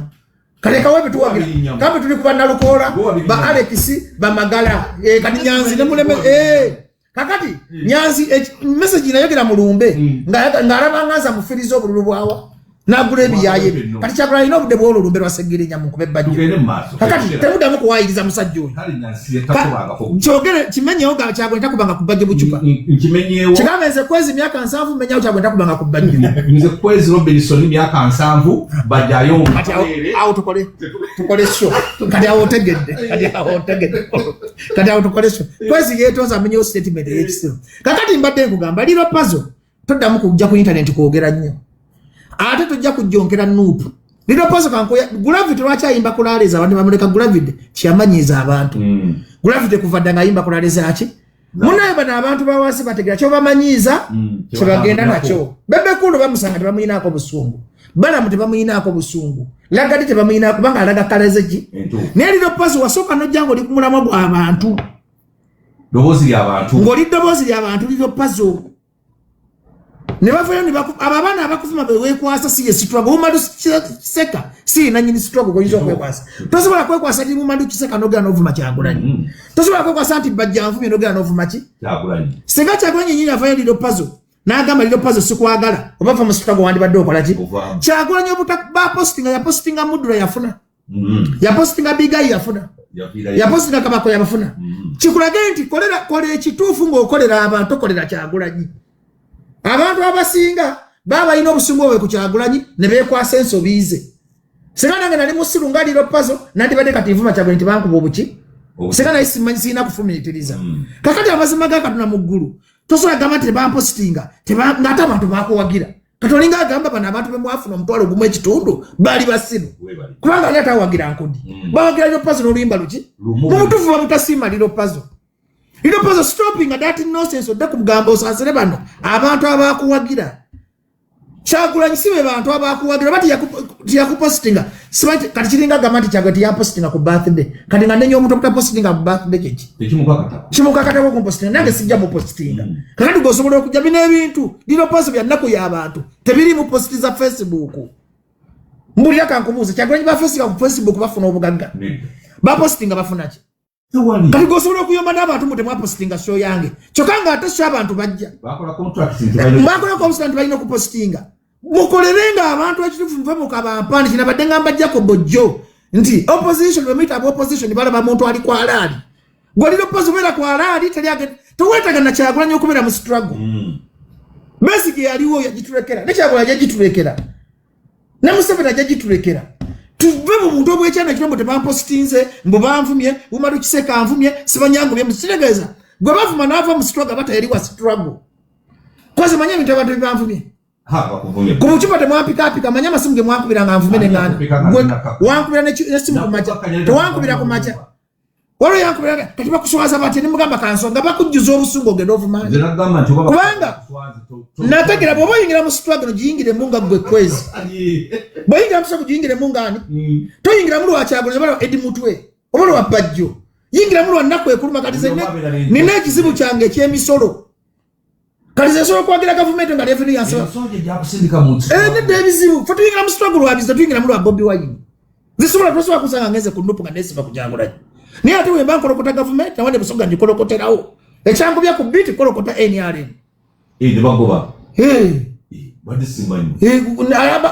Kale Kawempe tuwagira. Kawempe tuli ku Bannalukoola, ba Alex, ba Magala. Kati Nyanzi ne muleme, Kakati Nyanzi, message nayogera mu lumbe, ng'alaba nga nza mufiriza obululu bwawa. N'agula ebiyaye bye. Kati Kyagulanyi alina obudde bw'olwo olumbe lwa Ssegirinya mu nkube ebbajjo. Tugende mu maaso. Kakati temuddamu kuwaayiriza musajja oyo. Kale Nyanzi ye takubangako. Kyogere kimenyewo nga Kyagulanyi takubanga ku bbajjo bucupa. Nkimenyewo. Kigambe nze Kwezi myaka 70 mmenyawo Kyagulanyi takubanga ku bbajjo. Nze Kwezi Robinson myaka 70 bajjayo mu Kati awo tukole show. Kati awo otegedde. Kati awo otegedde. Kati awo tukole show. Kwezi yeetonze amenyewo statement ey'ekisiru. Kakati mbadde nkugamba Lil Pazo toddamu kujja ku internet kwogera nnyo. Ate tojja kujjonkera Nuupu. Lil Pazo kankoya Gravity lwaki ayimba ku rally z'abantu bamuleka Gravity kyamanyiiza abantu. Gravity kuva dda ng'ayimba ku rally zaaki? Munaye bano abantu ba wansi bategera kyo bamanyiiza, kye bagenda nakyo. Bebe Cool bamusanga tebamuyinaako busungu. Balamu tebamuyinaako busungu. Lagadi tebamuyinaako kubanga alaga kalaze ki? Naye Lil Pazo wasooka n'ojja ng'oli ku mulamwa gw'abantu. Ddoboozi ly'abantu. Ng'oli ddoboozi ly'abantu Lil Pazo. Ne bavayo ne abo abaana abakuvuma be weekwasa si ye struggle. Umadu Kiseka si ye nannyini struggle gw'oyinza okwekwasa. Tosobola kwekwasa nti Umadu Kiseka n'ogenda n'ovuma Kyagulanyi. Tosobola kwekwasa nti Bajja nvumye n'ogenda n'ovuma ki? Kyagulanyi. Singa Kyagulanyi yennyini avayo Lil Pazo n'agamba Lil Pazo sikwagala oba va mu struggle wandibadde okola ki? Ovaamu. Kyagulanyi obuta ba postinga yapostinga Mudra yafuna. Yapostinga Big Eye yafuna. Yapostinga Kabako yabafuna. Kikulage nti kola ekituufu ng'okolera abantu, okolera Kyagulanyi. Abantu abasinga baba balina obusungu bwabwe ku Kyagulanyi ne beekwasa ensobi ze. Singa nange nali musiru nga Lil Pazo, nandibadde kati nvuma Kyagulanyi nti bankuba obuki. Singa naye simanyi sirina kufumiitiriza. Kakati amazima ga Katonda mu ggulu, tosobola kugamba nti tebampositinga, ng'ate abantu bakuwagira. Kati olinga agamba bano abantu be mwafuna omutwalo gumu ekitundu baali basiru. Kubanga ani atawagira Nkudi? Bawagira Lil Pazo n'oluyimba luki? Lumu. Mu butuufu babutasiima Lil Pazo. Lil Pazo stopping that nonsense odde ku mugambo osaasire bano abantu abakuwagira. Kyagulanyi si be bantu abakuwagira oba tiyakupositinga. Simanyi kati kiringa agamba nti Kyagulanyi tiyapositinga ku birthday. Kati nga nnenya omuntu obutapositinga ku birthday kye ki? Tekimukakatako. Kimukakatako okumpositinga, nange sijja mupositinga. Kakati gwe osobola okujja bino ebintu Lil Pazo bya nnaku y'abantu tebiri mu positi za Facebook. Mbulira kankubuuze, Kyagulanyi bapositinga ku Facebook bafuna obugagga? Nedda. Bapositinga bafuna ki? Tewali. Kati gwe osobola okuyomba n'abantu mbu temwapositinga show yange. Kyokka ng'ate show abantu bajja. Bakola contracts nti balina Bakola contracts nti balina okupositinga. Mukolerenga abantu ekituufu muve mu kabampani. Kino abadde ngamba Jacob Joe nti opposition bwe muyita aba opposition balaba muntu ali ku alaali. Gwe Lil Pazo obeera ku alaali, teri agenda. Teweetaaga na Kyagulanyi okubeera mu struggle. Besigye yaliwo yagitulekera, ne Kyagulanyi yagitulekera, ne Museveni ajja gitulekera. Tuve mu buntu obw'ekyana ekiro mbu tebampositinze, mbu banvumye, Umadu Kiseka anvumye, simanyangubye, mukitegeeza. Gwe bavuma n'ava mu struggle aba teyali wa struggle. Kozi manye ebintu abantu bye banvumye. Ha, bakuvumye. Ku bucupa temwampikaapika, manye amasimu ge mwankubira nga nvumye ne Ani ŋŋaana. yakupika nga Gwe naka? wankubira n'essimu ku makya. Nakupika nga Tewankubira ku makya. Waliwo yankubira nga, kati bakuswaza batya? Ne mugamba kansonga, bakujjuza obusungu ogende ovuma. Nze nagamba nti oba Kubanga bakuswaza, nategeera bw'oba oyingira mu struggle giyingiremu nga ggwe Kwezi. Ani? Bw'oyingira mu struggle giyingiremu nga ani? Toyingiramu lwa Kyagulanyi oba lwa Eddie Mutwe oba lwa Bajjo. Yingiramu lwa nnaku ekuluma. Kati nze Oba abeera n'enjala. nina ekizibu kyange eky'emisolo. Kati nze nsobola okwagira gavumenti nga revenue yansaba. Emisolo gye gyakusindika mu nsi. Nedda ebizibu. Ffe tuyingira mu struggle lwa bizibu, tuyingiramu lwa Bobi Wine. Nze tosobola kusanga ngenze ku Nupu nga neesiba ku Kyagulanyi. Naye ate bwe mba nkolokota gavumenti, nawe ne Busoga ngikolokoterawo. Ekyankubya ku beat kolokota NRM. Ne bagoba. Badde simanyi.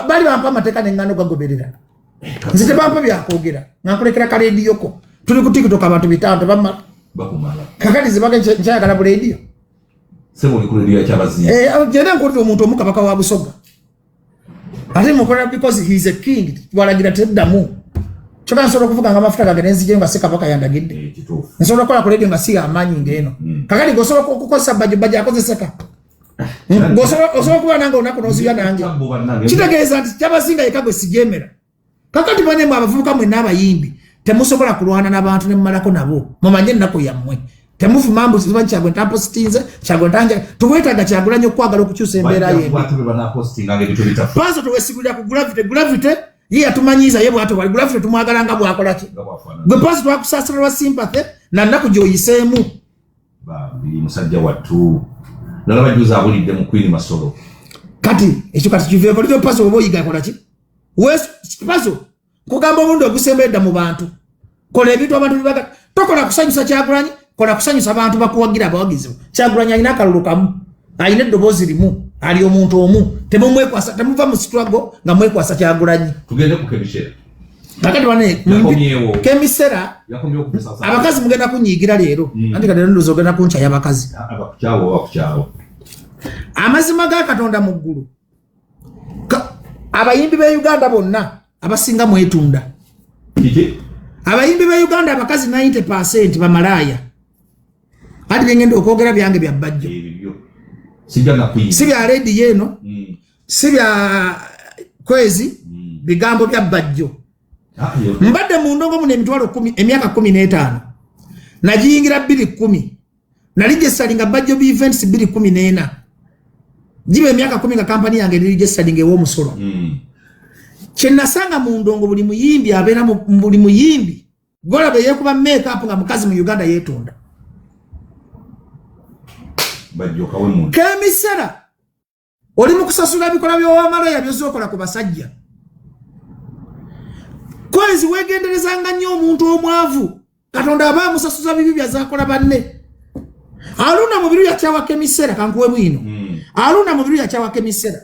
Bali bampa amateeka ne ŋŋaana ogagoberera. Nze tebampa byakwogera. Nga nkulekera ka leediyo ko. Tuli ku TikTok abantu 5 tebamala. Bakumala. Kakati nze baga nkyayagala bu leediyo. Ssebo oli ku leediyo ya Kyabazinga. Genda nkuwulira omuntu omu kabaka wa Busoga. Ate mukolera because he is a king. Walagira teddamu. Kyokka nsobola okuvuga nga amafuta gange ne nzigyeyo nga si kabaka yandagidde. Kituufu. Nsobola okukola ku leediyo nga si y'amaanyi ng'eno. Kakati ng'osobola okukozesa bajjo, bajjo akozeseka. Ng'osobola okuba nange olunaku n'ozibya nange. Tabbo bannange. Kitegeeza nti Kyabazinga yekka gwe sijeemera. Kakati bane mwe abavubuka mwenna abayimbi temusobola kulwana n'abantu ne mumalako nabo. Mumanye ennaku yammwe. Temuvuma mbu simanyi Kyagulanyi tampositinze, Kyagulanyi tanja. Tuwetaaga Kyagulanyi okwagala okukyusa embeera ye. Pazo tuwesigulira ku Gravity. Gravity ye yatumanyiiza ye bw'atyo bw'ali. Gravity tumwagala nga bw'akola ki? Gwe Pazo twakusaasira lwa sympathy na nnaku gy'oyiseemu. Bambi musajja wattu. Nalaba juzi abulidde mu Queen Masolo. Kati ekyo kati kiveeko lityo Pazo oba oyiga akola ki? Pazo kugamba omulundi ogusemba edda mu bantu. Kola ebintu abantu bye tokola kusanyusa Kyagulanyi, kola kusanyusa abantu bakuwagira abawagizi. Kyagulanyi alina akalulu kamu, alina eddoboozi limu, ali omuntu omu. Temumwekwasa, temuva mu struggle nga mwekwasa Kyagulanyi. Tugende ku Kemisera. Kakati wane Kemisera abakazi mugenda kunyiigira leero. Anti kati ndowooza ogenda kunkyaya abakazi. Abakukyawa. Amazima ga Katonda mu ggulu. Abayimbi b'e Uganda bonna abasinga mwetunda. Kiki? Abayimbi b'e Uganda abakazi 90% bamalaaya. Ati bye ngenda okwogera byange bya Bajjo. Si bya lady eno, si bya Kwezi, bigambo bya Bajjo. Mbadde mu ndongo muno emitwalo 10, emyaka 15. Nagiyingira 2010. Naligisalinga Bajjo B Events 2014. Giba emyaka 10 nga kampani yange erigisalinga ew'omusolo. Kye nasanga mu ndongo buli muyimbi abeera buli muyimbi golaba yeekuba make-up nga mukazi mu Uganda yeetunda. Kemisera oli mu kusasula bikolwa by'owamalaya by'ozookola ku basajja. Kwezi weegenderezanga nnyo omuntu omwavu. Katonda aba amusasuza bibi by'azaakola banne. Aluna Mubiru yakyawa Kemisera, kankuwe bwino. Aluna Mubiru yakyawa Kemisera.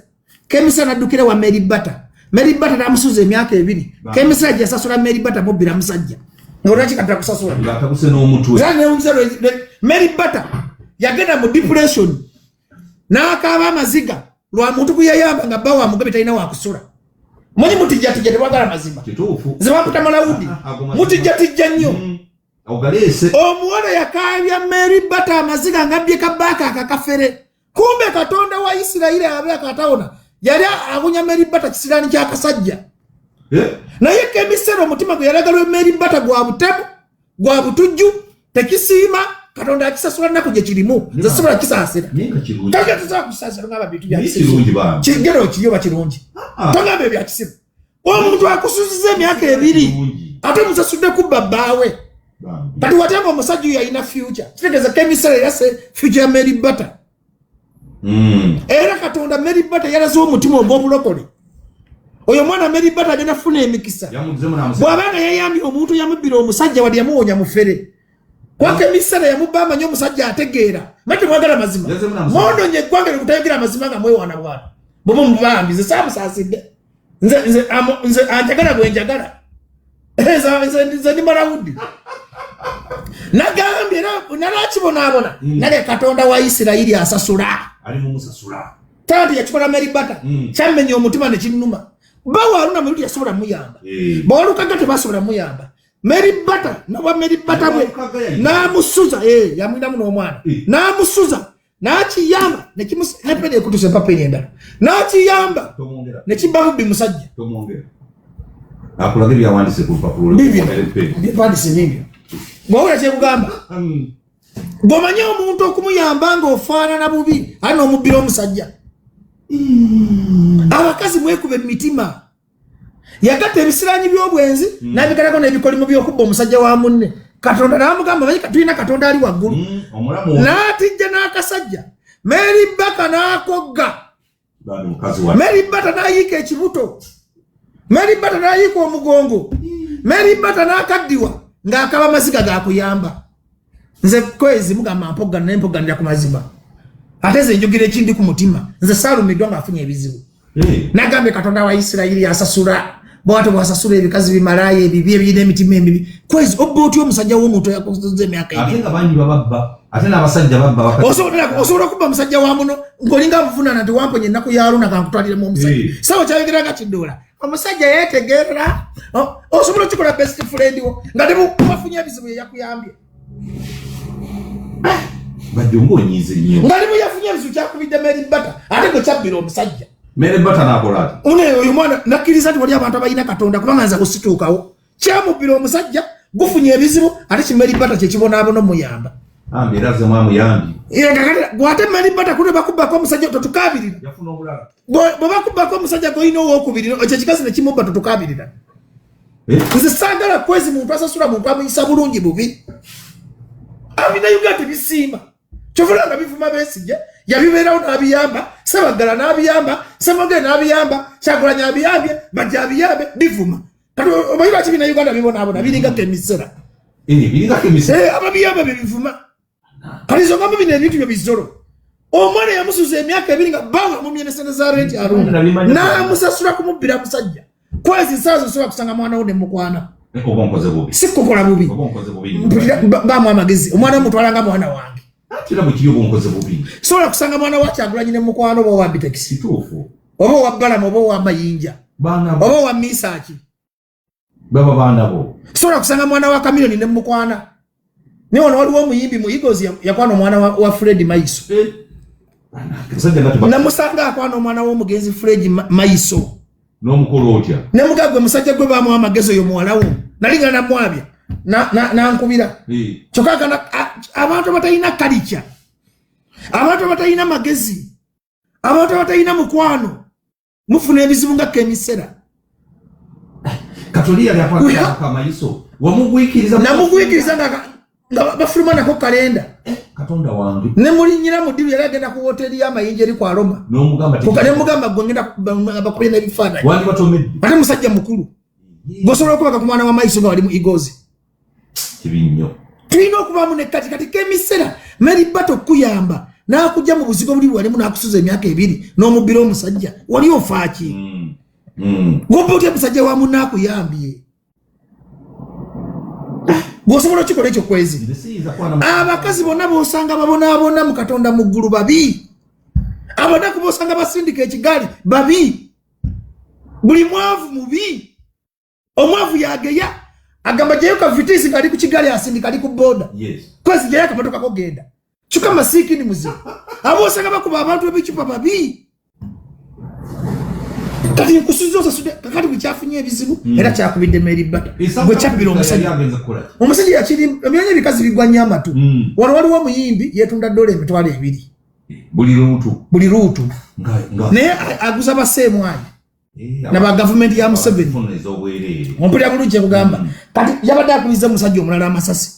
Kemisera n'addukira wa Mary Bata. Mary Bata n'amusuza emyaka 2. Kemisera gye yasasula Mary Bata mubbira musajja. Ng'olwaki kati akusasula? Ng'atabuse n'omutwe. Mary Bata yagenda mu depression n'akaaba amaziga lwa muntu gwe yayamba nga bba wa Mugabe talina wa kusula. Manyi mutijjatijja tebwagala mazima. Kituufu. Nze bamputa Malawudi. Mutijjatijja nnyo. Omuwala yakaabya Mary Bata amaziga ng'abbye kabaaka akakafere. Kumbe Katonda wa Isirayiri abe akatawona yali agunya Mary Bata kisiraani ky'akasajja. Naye Kemisera omutima gwe yalaga lwe Mary Bata gwa butemu, gwa butujju, tekisiima. Katonda akisasula nnaku gye kirimu. Nze sobola kisaasira. Katonda tusobola kusaasira ng'aba bintu bya kisiru. Kigero kiri oba kirungi. Togamba ebya kisiru. Omuntu akusuziza emyaka 2 ate musasudde kubba bbaawe. Kati watanga omusajja oyo alina future. Kitegeeza Kemisera yase future ya Mary Bata. Era Katonda Mary Bata yalaze omutima ogw'obulokole. Oyo mwana Mary Bata agenda kufuna emikisa. Bw'aba nga yayambye omuntu yamubbira omusajja wadde yamuwonya mufere. Kwa Kemisera yamubba amanyi omusajja ategeera. Mate mwagala mazima. Mwononye eggwanga lye mutayogera amazima nga mwewaana bwana. Bwe mubambi nze saamusaasidde. Nze anjagala bwe njagala. Nze ndi Malawudi. Nagambye era nalakibonaabona. Nale Katonda wa Isirayiri asasula. Tanti yakikola Mary Bata. Kyammenya omutima ne kinnuma. Bawa Haruna Mubiru yasobola muyamba. Bawalukaga tebasobola muyamba. Mary Bata nabwa Mary Bata bwe n'amusuza, yamwinamu n'omwana. N'amusuza n'akiyamba ne peni ekutusa empapa eri endala. N'akiyamba ne kibba bubbi musajja. Akulaga ebyawandiise ku lupapula. Bibyo. Bibyo. Bw'owulira kye nkugamba? Bw'omanyi omuntu okumuyamba ng'ofaanana bubi, ate n'omubbira omusajja. Abakazi mwekuba emitima. Yagatta ebisiranyi by'obwenzi n'abigalako n'ebikolimo by'okubba omusajja wa munne. Katonda n'amugamba, manyi tulina Katonda ali waggulu. N'atijja n'akasajja. Mary Bata n'akogga. Mary Bata n'ayiika ekibuto. Mary Bata n'ayiika omugongo. Mary Bata n'akaddiwa ng'akaba amaziga ga kuyamba. Nze Kwezi mugamba mpogana naye mpoganira ku mazima. Ate nze njogera ekindi ku mutima. Nze saalumiddwa ng'afunye ebizibu. Nagambye Katonda wa Isirayiri asasula. Bw'atyo bw'asasula ebikazi bimalaaya ebibi ebirina emitima emibi. Kwezi obba otya omusajja w'omuntu eyakusuza emyaka ebiri? Ate nga bangi bababba. Ate n'abasajja babba. Osobola okubba musajja wa muno ng'olinga amuvunaana nti wamponya ennaku ya Haruna kankutwaliremu omusajja. Sawa kyayogera nga kidoola. Omusajja yeetegerera. Osobola okikola best friend wo nga temubafunye ebizibu ye yakuyambye. Bajjo ng'onyiize nnyo. Nga limu yafunye ebizibu kyakubidde Mary Bata ate gwe kyabbira omusajja. Mary Bata n'akola ati? Ono oyo mwana nakkiriza nti wali abantu abalina Katonda kubanga nze kusituukawo. Kyamubbira omusajja gufunye ebizibu ate ki Mary Bata kye kibonaabona omuyamba. Ambi era ze mwamuyambi. Gwate mali bata kune bakubbako omusajja totukabirira. Yafuna obulala. Bwe bakubbako omusajja gw'olina owokubiri ekyo ekikazi ne kimubba totukabirira. Nze saagala kwezi muntu asasula muntu amuyisa bulungi bubi. Abina Uganda tebisiima. Kyovula nga bivuma Besigye yabibeerawo n'abiyamba, Ssebaggala n'abiyamba, Ssemwogere n'abiyamba, Kyagulanyi abiyambye, Bajjo abiyambe, bivuma. Kati omanyi lwaki bina Uganda bibonaabona biringako emisera. Biringako emisera. Ababiyamba bye bivuma. Kati nze ogamba bino ebintu byo bizolo. Omwana yamusuza emyaka 2 nga bbaawe amumye ne ssente za renti alonda. N'amusasula kumubbira musajja. Kwezi nsaaza osobola kusanga mwana wo ne mukwana. Oba onkoze bubi. Si kukola bubi. Oba onkoze bubi. Mpulira baamu amagezi. Omwana mutwala nga mwana wange. Ate era bwe kiri oba onkoze bubi. Sobola kusanga mwana wa Kyagulanyi ne mukwano oba owa Bitex. Kituufu. Oba owa Balamu oba owa Mayinja. Baana bo. Oba owa Misaaki. Baba baana bo. Sobola kusanga mwana wa Chameleone ne mukwana. Naye wano waliwo omuyimbi mu Eagles yakwana omwana wa Fred Maiso. Namusanga akwana omwana w'omugenzi Fred Maiso. N'omukolo otya? Ne mugagwe musajja gwe baamuwa amagezi oyo muwala wo. Nali nga namwabya. Nankubira. Kyokka kana abantu abatalina kalica. Abantu abatalina magezi. Abantu abatalina mukwano. Mufuna ebizibu nga kemisera. Katoli yali akwata Maiso. Wamugwikiriza. Namugwikiriza nga bafuluma nako kalenda. Katonda wange. Ne mulinyira mu ddibu yali agenda ku woteeri y'amayinja eri ku Aroma. N'omugamba Kuka ne mugamba gwe ngenda bakubye n'ebifaananyi. Wandi batomedde. Ate musajja mukulu. Gw'osobola okubaka ku mwana wa Maiso nga wali mu Eagles. Kibi nnyo. Tulina okubaamu ne kati kati k'emisera Mary Bato okukuyamba n'akujja mu buzigo buli bwalimu n'akusuza emyaka 2 n'omubbira omusajja. Wali ofa ki? Gw'obba otya musajja wa munno akuyambye? Gw'osobola okikola ekyo kwezi. Abakazi bonna b'osanga babonaabona mu Katonda mu ggulu babi. Abanaku b'osanga basindika ekigaali babi. Buli mwavu mubi. Omwavu yageya agamba gyeyo ka vitisi ng'ali ku kigaali asindika ali ku boda. Kwezi gyeyo akamotoka ko genda. Kyokka masiikini muzibu. Ab'osanga bakuba abantu ebicupa babi. Kati nkusuza osasudde kakati bwe kyafunye ebizibu era kyakubidde Mary Bata. Bwe kyabbira omusajja. Omusajja yakiri emyanya ebikazi bigwa nnyo amatu. Wano waliwo omuyimbi yeetunda $2,000. Buli luutu. Buli luutu. Naye aguza baseemwanyi. Na ba gavumenti ya Museveni. Ompulira bulungi kyekugamba. Kati yabadde akubiza omusajja omulala amasasi.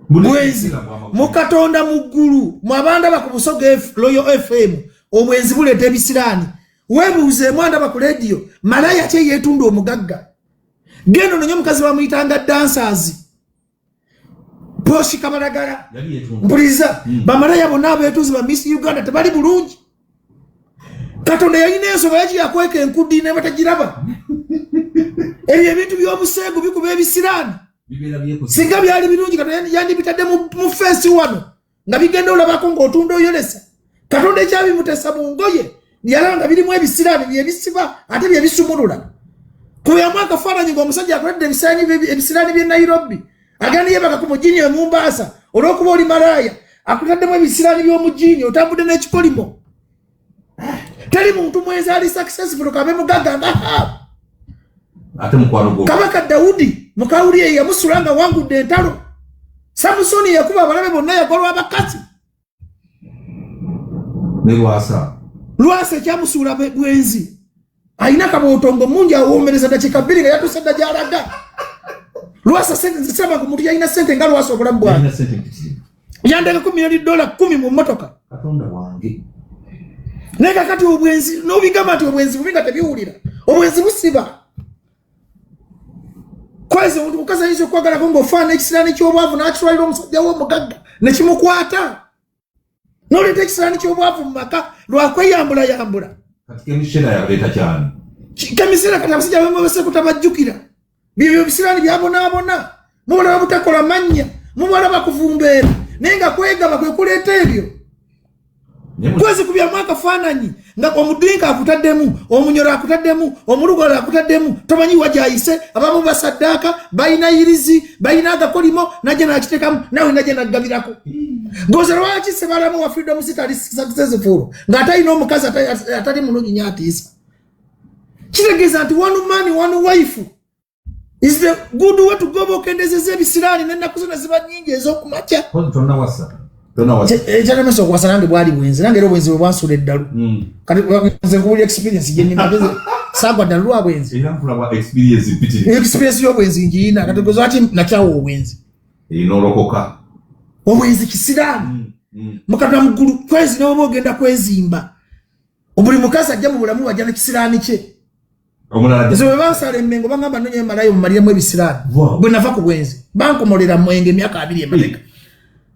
Bwenzi mu Katonda mu ggulu mwabanda ku Busoga Royal FM obwenzi buleeta ebisiraani. Weebuuze mwandaba ku radio malaya kye yeetunda omugagga. Genda ononye omukazi bamuyitanga dancers. Poshi Kabalagala. Mpuliriza bamalaya bonna abeetuzi ba Miss Uganda tebali bulungi. Katonda yalina ensonga yaki yakweka enkudi ne batagiraba. Ebyo ebintu by'obuseegu bikuba ebisiraani. Singa byali birungi Katonda yandibitadde mu feesi wano nga bigenda olabako ng'otunda oyolesa. Katonda ekyabimutesa mu ngoye yalaba nga birimu ebisiraani byebisiba ate byebisumulula. Kuyamu akafaananyi ng'omusajja akoledde ebisiraani by'e Nairobi agenda yeebaka ku mugini e Mombasa olw'okuba oli malaaya akutaddemu ebisiraani by'omugini otambudde n'ekikolimo. Teri muntu mwenzi ali successful kabe mugagga nga Ahabu. Ate mukwano gwo. Kabaka Daudi mukawuli ye yamusula nga wangudde entalo. Samusoni yakuba abalabe bonna yagolwa abakazi. Ne Lwasa. Lwasa ekyamusuula bwenzi. Alina kabootongo mungi awoomereza dakiika 2 nga yatuuse dda gy'alaga. Lwasa sente saba ku muntu yalina sente nga Lwasa obulamu bwange. Yalina sente mpitirivu. Yandeka $10 million mu mmotoka. Katonda wange. Naye kakati obwenzi n'obigamba nti obwenzi bubi nga tebiwulira. Obwenzi busiba. Kwezi omuntu mukazi ayinza okwagalako ng'ofaanana ekisiraani ky'obwavu n'akitwalira omusajja w'omugagga ne kimukwata. N'oleeta ekisiraani ky'obwavu mu maka lwakweyambulayambula. Kati kemisera yaleeta kyani? Kemisera kati abasajja abamu basekuta bajjukira. Byebyo ebisiraani byabonaabona. Mubalaba butakola mannya, mubalaba kuvumbeera, naye nga kwegaba kwe kuleeta ebyo. Kwezi kubyamu akafaananyi nga omudinka akutaddemu, omunyoro akutaddemu, omulugalo akutaddemu, tomanyi wa gy'ayise, abamu basaddaaka, balina yirizi, balina agakolimo, najja n'akiteekamu, naawe najja n'aggabirako. Ngoza lwaki Ssebalamu wa Freedom City ali successful ng'ate alina omukazi atali mulungi nnyo atiisa? Kitegeeza nti one man, one wife. Is the good way to go okendezeza ebisiraani n'ennaku zona ziba nnyingi ez'okumakya. Ekyalemesa okuwasa nange bwali bwenzi, nange era obwenzi bwe bwansuula eddalu. Kati nze nkubulira experience gye nnina, saagwa ddalu lwa bwenzi. Experience y'obwenzi ngiyina, kati gwe lwaki nakyawa obwenzi? N'olokoka. Obwenzi kisiraani. Mukatula mu ggulu kwezi n'oba ogenda kwezimba. Buli mukazi ajja mu bulamu bwajja n'ekisiraani kye. Nze bwe bansala emmengo bangamba nnonye malayo mumaliremu ebisiraani. Bwe nava ku bwenzi bankomolera mwenge emyaka 20 emabega.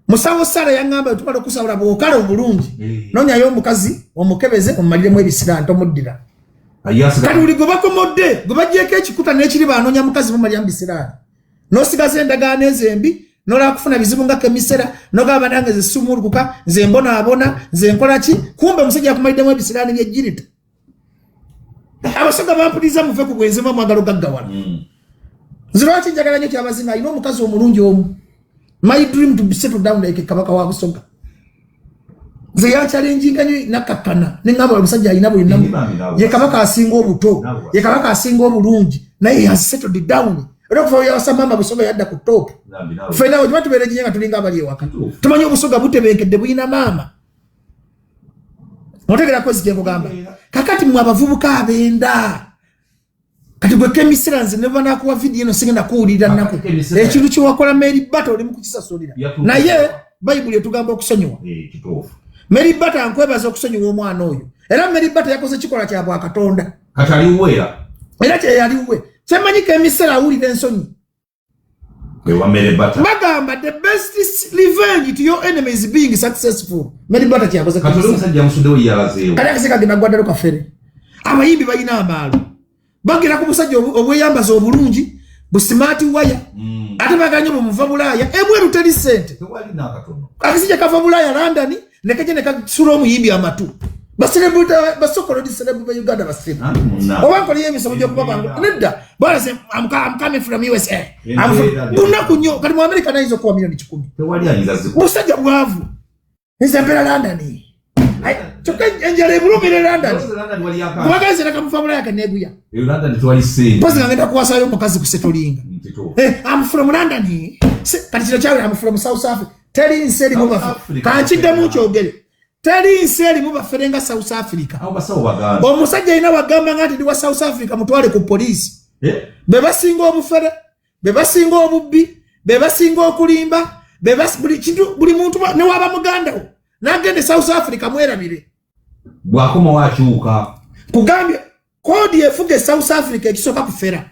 Musawo Sara yaŋŋamba tumala okusawula bw'okala obulungi nonyayo omukazi omukebeze omumaliremu ebisiraani tomuddira. Kati buli gwe bakomodde gwe baggyeko ekikuta n'ekiri banoonya mukazi mumaliramu bisiraani. N'osigaza endagaano ezo embi nolaba kufuna bizibu nga kemisera nogamba nange nze sumulukuka nze mbonaabona nze nkola ki, kumbe omusajja yakumaliddemu ebisiraani by'ejjirita. Abasoga bampuliriza muve ku bwenzi mwe mwagala ogaggawala. Nze lwaki njagala nnyo Kyabazinga alina omukazi omulungi omu. My dream to be settled down like Kabaka wa Busoga. Nze yankyalenjinga nnyo nakkakkana ne ŋŋamba omusajja alina buli nnamu. Ye Kabaka asinga obuto, ye Kabaka asinga obulungi, naye he has settled down. Era okuva we yawasa maama Busoga yadda ku top. Ffenna bwe tuba tubeera ekinya nga tulinga abali ewaka. Tumanyi Obusoga butebenkedde bulina maama. Otegera kwezi kye nkugamba. Kakati mmwe abavubuka abenda. Kati gwe kemisera nze ne banakuwa video eno sigenda kuwulira nnaku. Ekintu kye wakola Mary Bata oli mu kukisasulira. Naye Bayibuli etugamba okusonyiwa. Mary Bata nkwebaza okusonyiwa omwana oyo. Era Mary Bata yakoze kikolwa kya bwakatonda. Kati aliwe era. Era kye yaliwe. Kyemanyi kemisera awulira ensonyi. Bagamba the best revenge to your enemy is being successful. Mary Bata kyakoze. Kati oli omusajja amusuddewo yalazeewo. Kati akaseka genda gwa ddalo kafere. Abayimbi balina amaalo. Bagera ku busajja obweyambaza obulungi, bu smart wire. Ate baganye bwe muva Bulaaya, ebweru teri ssente. Akasajja kava Bulaaya London, ne kajja ne kasula omuyimbi amatu. Basokolodi celeb ba Uganda basiru. Oba nkoleyo emisomo gy'okuba bangu. Nedda, bwalaze I'm coming from USA. Lunaku nnyo, kati mu America nayinza okuwa 1,000,000. Busajja bwavu. Nze mbeera London. Kyokka enjala ebulumira London. Kubanga nze nakamuva Bulaaya kaneeguya. Mpozi nga ngenda kuwasayo omukazi ku setolinga. I'm from London. Kati kino kyawera I'm from South Africa. Teri nsi erimu bafere. Kankiddemu nkyogere. Teri nsi erimu bafere nga South Africa. Omusajja alina wagamba nga nti ndi wa South Africa mutwale ku poliisi. Be basinga obufere, be basinga obubbi, be basinga okulimba, buli kintu, buli muntu ne waba muganda wo n'agenda e South Africa mwerabire. Bw'akomawo akyuka. Kugambye koodi efuga e South Africa ekisooka kufera.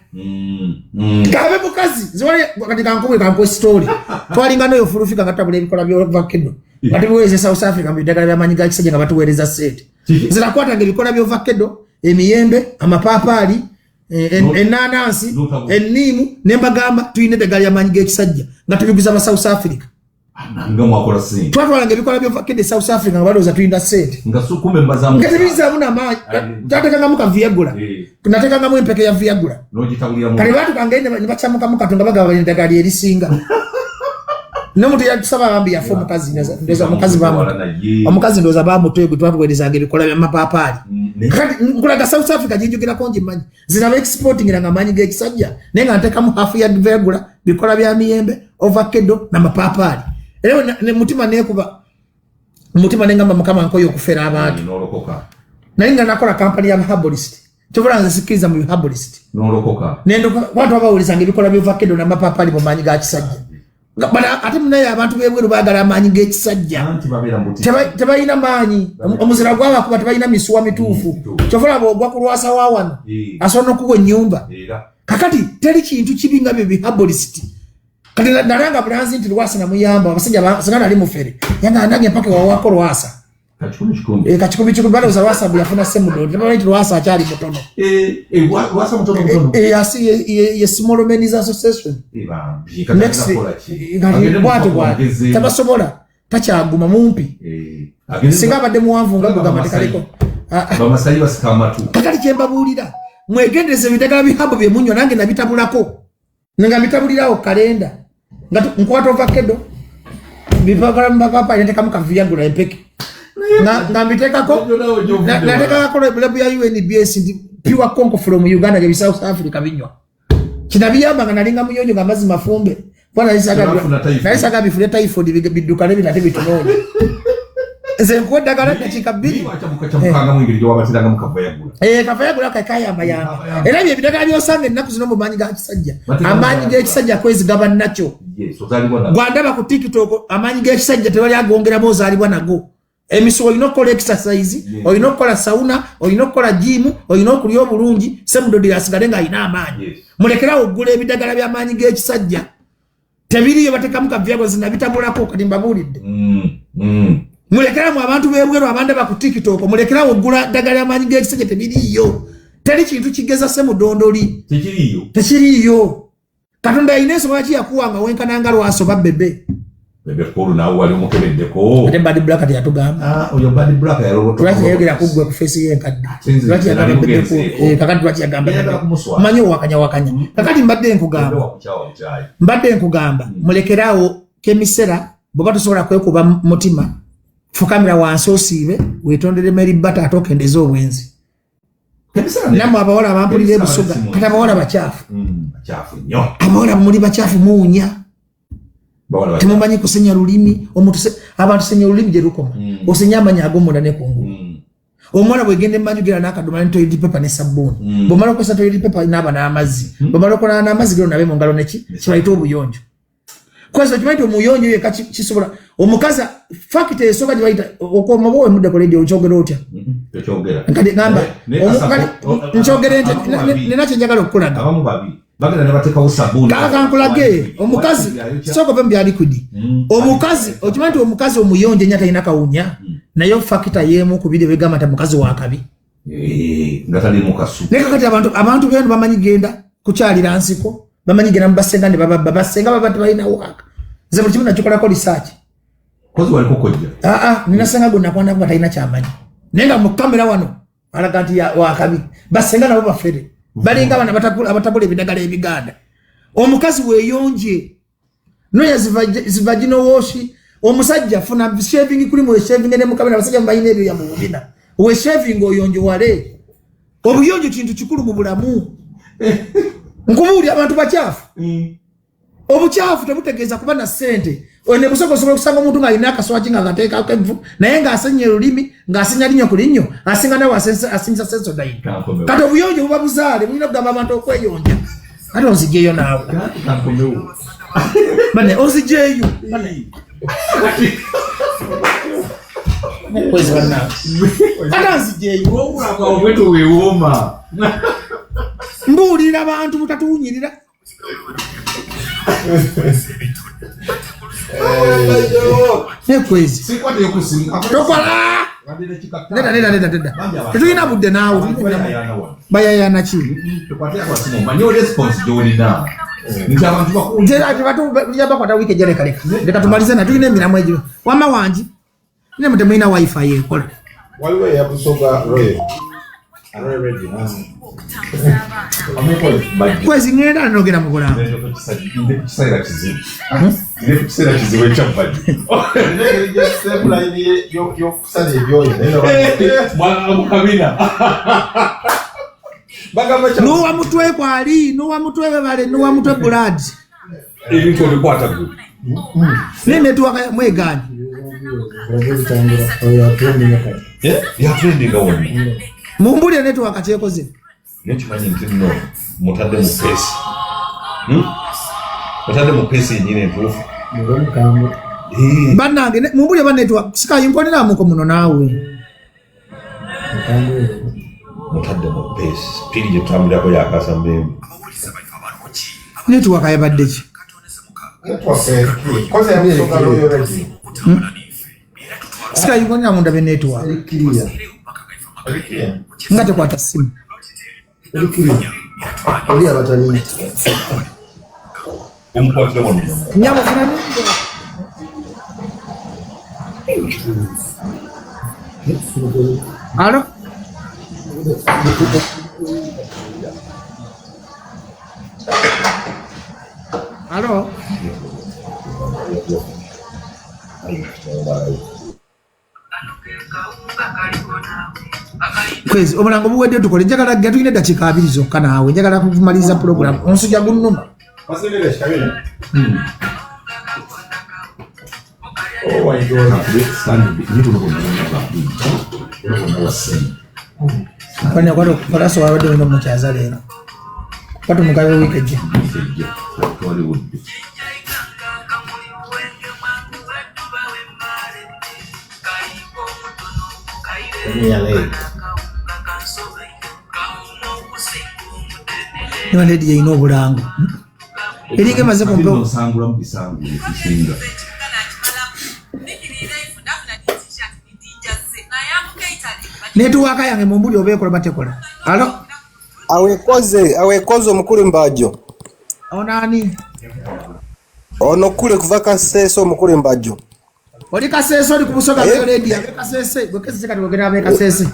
Kabe mukazi nze wali kati kankuwe kankuwe story. Twalinga n'oyo fulufika nga tutabula ebikola by'ovakkedo. Nga tubiweereza e South Africa mu biddagala by'amaanyi ga kisajja nga batuweereza ssente. Nze nakwatanga ebikola by'ovakkedo, emiyembe, amapaapaali, ennaanansi, enniimu, ne mbagamba tulina eddagala ly'amaanyi g'ekisajja nga tubiguza ba South Africa. Nga mwakola ssente. Twatwalanga ebikola by'ovakkedo e South Africa nga balowooza tulina ssente. Nga kumbe mbazaamu. Nga tebizaamu n'amaanyi. Twateekangamu ka Viagra. Nateekangamu empeke ya Viagra. N'ogitabuliramu. Kale baatuukanga ne bakyamukamu kato nga bagamba eddagala lye erisinga. N'omuntu yatusaba bambi yafa omukazi, ndowooza omukazi bamuta. Omukazi ndowooza bamuta gwe twatuweerezanga ebikola by'amapaapaali. Kati nkulaga South Africa gye njogerako ngimanyi. Nze naba exportingira amaanyi g'ekisajja naye nga nteekamu hafu ya Viagra, bikola bya miyembe, ovakkedo n'amapaapaali. Era ne mutima neekuba mutima ne ngamba Mukama nkoye okufera abantu. Naye nga nakola kampani ya herbalist. Kyovula nze sikkiriza mu herbalist. N'olokoka. Nendoka abantu babawulirizanga ebikola by'ovakkedo n'amapaapaali mu maanyi ga kisajja. Ate munaye abantu b'ebweru baagala amaanyi g'ekisajja. Tebalina maanyi. Omuzira gwabakuba tebalina misuwa mituufu. Kyova olaba ogwa ku lwasa wa wano. Asobola n'okuwa ennyumba. Kakati teri kintu kibi nga bye herbalist. Kati nalanga bulanzi nti lwasa namuyamba abasajja singa nali mufere. Yanga nange mpaka wawako lwasa. Kakikumi kikumi balowooza lwasa bwe yafuna Ssemudo. Tebamanyi nti lwasa akyali mutono. Lwasa mutono mutono. Ye Small Men's Association. Next, bw'atyo bw'atyo. Tabasobola, takyaguma mumpi. Singa abadde muwanvu nga gugamba tekaliko. Bamasayi basika amatu. Kakati kye mbabuulira, mwegendereze ebidagala bihabo bye munywa nange nabitabulako. Nga mbitabulirawo kalenda. Nga nkwata ovakkedo, bipapala mu mapapa, nteekamu ka Viagra empeke. Nga mbiteekako, nateekako label ya UNBS nti pure conco from Uganda gye South Africa binywa. Kinabiyamba nga nalinga muyonjo nga amazzi mafumbe. Kuba nali saagala bifune typhoid biddukane binate bitunoonye. Nze nkuwa eddagala eddakiika bbiri. Kyamukangamu engeri gyewabatirangamu kavayagula. Eh, kavayagula kayambayamba. Era bye ebidagala by'osanga ennaku zino mu maanyi ga kisajja. Amaanyi g'ekisajja kwezigaba nakyo. Gwandaba ku TikTok amaanyi g'ekisajja tewali agongeramu ozaalibwa nago. Emisuwa olina okukola exercise, olina okukola sauna, olina okukola gym, olina okulya obulungi, semudodi asigale ng'alina amaanyi. Mulekerawo okugula ebidagala by'amaanyi g'ekisajja. Tebiriyo batekamu kaviago zinabitabulako kati mbabuulidde. Mulekeramu abantu b'ebweru abandaba ku TikTok, mulekerawo okugula ddagala ly'amaanyi g'ekisajja tebiriiyo. Teri kintu kigeza semudondoli. Tekiriiyo. Tekiriiyo. Katonda alina ensonga ki yakuwa nga wenkananga lwasoba bebe. Bebe Cool naawe wali omukebeddeko. Ate Bad Black teyatugamba. Ah, oyo Bad Black yalowooza. Lwaki yayogera ku ggwe ku face ye enkadde? Lwaki yagamba Bebe Cool? Eh, kakati lwaki yagamba Bebe? Manyi owakanya wakanya. Kakati mbadde nkugamba. Mbadde nkugamba mulekeraawo kemisera bw'oba tosobola kwekuba mutima fukamira wansi osiibe weetondere Mary Bata ate okendeze obwenzi. Nammwe abawala abampulira ebusoga kati abawala bakyafu. Abawala muli bakyafu muwunya. Temumanyi kusenya lulimi omuntu abantu senya olulimi gye lukoma. Osenya amanyi ag'omunda ne kungulu. Omuwala bwegenda emanju gera n'akadomala ne toilet paper ne sabbuuni. Bw'omala okukozesa toilet paper naaba n'amazzi. Bw'omala okunaba n'amazzi gera onabe mu ngalo neki kibayita obuyonjo. Kwezi okimanyi nti omuyonjo yekka kisobola omukazi fakita esooka gye bayita okoma oba wemudde ku radio okyogera otya? Nkati ngamba nkyogere nti nina kye njagala okukulaga. Kaka nkulage omukazi sooka ove mu bya liquid. Omukazi okimanyi nti omukazi omuyonjo ennyo talina kawunya naye fakita y'emu ku biri ebigamba nti mukazi wa kabi. Nga taliimu kasu. Naye kakati abantu beno bamanyi genda kukyalira nsiko, bamanyi genda mubasenga ne bababba, basenga baba tebalina waaka. Nze buli kimu nakikolako research. Kozi waliko kojja? Nina senga gwe nakwanako nga talina kyamanyi. Naye nga mu kamera wano alaga nti wakabi. Basenga nabo bafere. Balinga abana abatabula ebidagala ebiganda. Omukazi weeyonje. Noya zivagino wash. Omusajja funa shaving cream we shaving ne mukamera abasajja mubalina ebyo ya mu bubina. We shaving oyonjo wale. Obuyonjo kintu kikulu mu bulamu. Nkubuulira abantu bakyafu. Obukyafu tebutegeeza kuba na ssente. One busogo osobola okusanga omuntu ng'alina akaswaki nga akateekako evvu naye ng'asenya olulimi ng'asenya linnyo ku linnyo asinga nawe asinyisa Sensodyne. Kati obuyonjo buba buzaale bulina okugamba abantu okweyonja. Ate onzigyeyo naawe. Bane onzigyeyo. Bane. Kwezi bannange. Ate onzigyeyo. Mbuulira abantu butatuwunyirira. Nekwezi. Tokola. Neda neda neda neda. Tetulina budde naawe. Bayayana ki? Bakwata wiiki ejja leka leka. Leka tumalize na tulina emirimu egyo. Wamma wangi. Naye mwe temulina wifi ekola. Waliwo eyabusoga Royal. Kwezi ngenda nogera mu bulamu. Nuwa mutwe kwali, nuwa mutwe webale, nuwa mutwe blood. Ebintu obikwata gwe. Naye network mwegaanyi. Yatrendinga wonna. Mumbulire network kyekoze. Naye kimanyi nti nno mutadde mu peesi. Mutadde mu peesi yennyini entuufu. Bannange mumbulire ba network sikayi nkoleramuko muno naawe. Mutadde mu peesi. Piri gye tutambulirako yakasa mbembe. Network yabadde ki? Sikayi nkolera munda be network. Nga tekwata simu. Oli abatalina. Nyabo funa Alo? Alo? Kwezi omulango buwedde, tukole. Njagala gga, tulina eddakiika 20 zokka naawe, njagala kumaliriza pulogulaamu, omusujja gunnuma. Oh my God. Kwalaso wabadde olina omukyaza leero, batumugabe wiiki ejja. Niba ledi yeyina obulango eringa emaze ku mpewo. Nsangulamu bisangule ekisinga. Netiwaaka yange mumbuli oba ekola batekola. Alo? Awekoze, awekoze omukulu Mbajjo. Onaani? Ono kule kuva Kasese, omukulu Mbajjo. Oli Kasese, oli ku Busoga ledi abekasese gwekesese, kati wogera abekasese.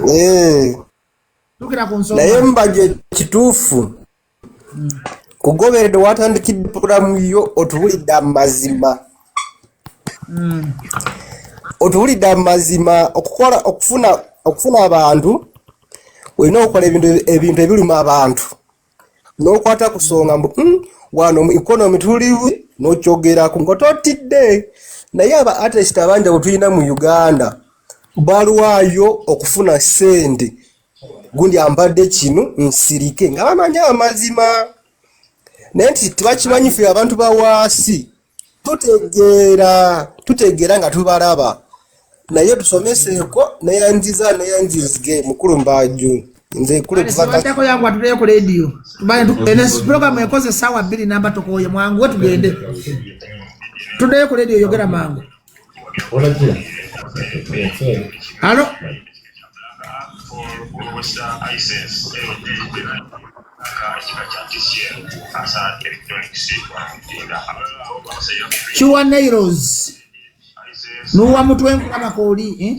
Tukira ku nsonga. Naye Mbajjo, kituufu kugoberedde watandikidde pulogulaamu yo, otuwulidde amazima. Otuwulidde amazima. Okukola okufuna abantu, olina okukola ebintu ebiruma abantu, n'okwata ku nsonga mbu wano mu economy tuliwi, n'okyogerako nga totidde. Naye aba artist abangi abo tulina mu Uganda balwayo okufuna ssente, gundi ambadde kino nsirike, nga bamanyi amazima, naye nti tebakimanyi. Ffe abantu bawaasi tutegeera, tutegeera nga tubalaba. Naye tusomeseeko, neyanjiza neyanjizge mukulu Mbaju, nze kule kuva. Sibaddeko yangu, atuleyo ku lediyo. Eno program ekoze essaawa 2 namba, tukoye, mwanguwe tugende. Tuddeyo ku lediyo, yogera mangu. Alo? Kiwa Nairos nuwa mutwe, nkulaba kooli, eh?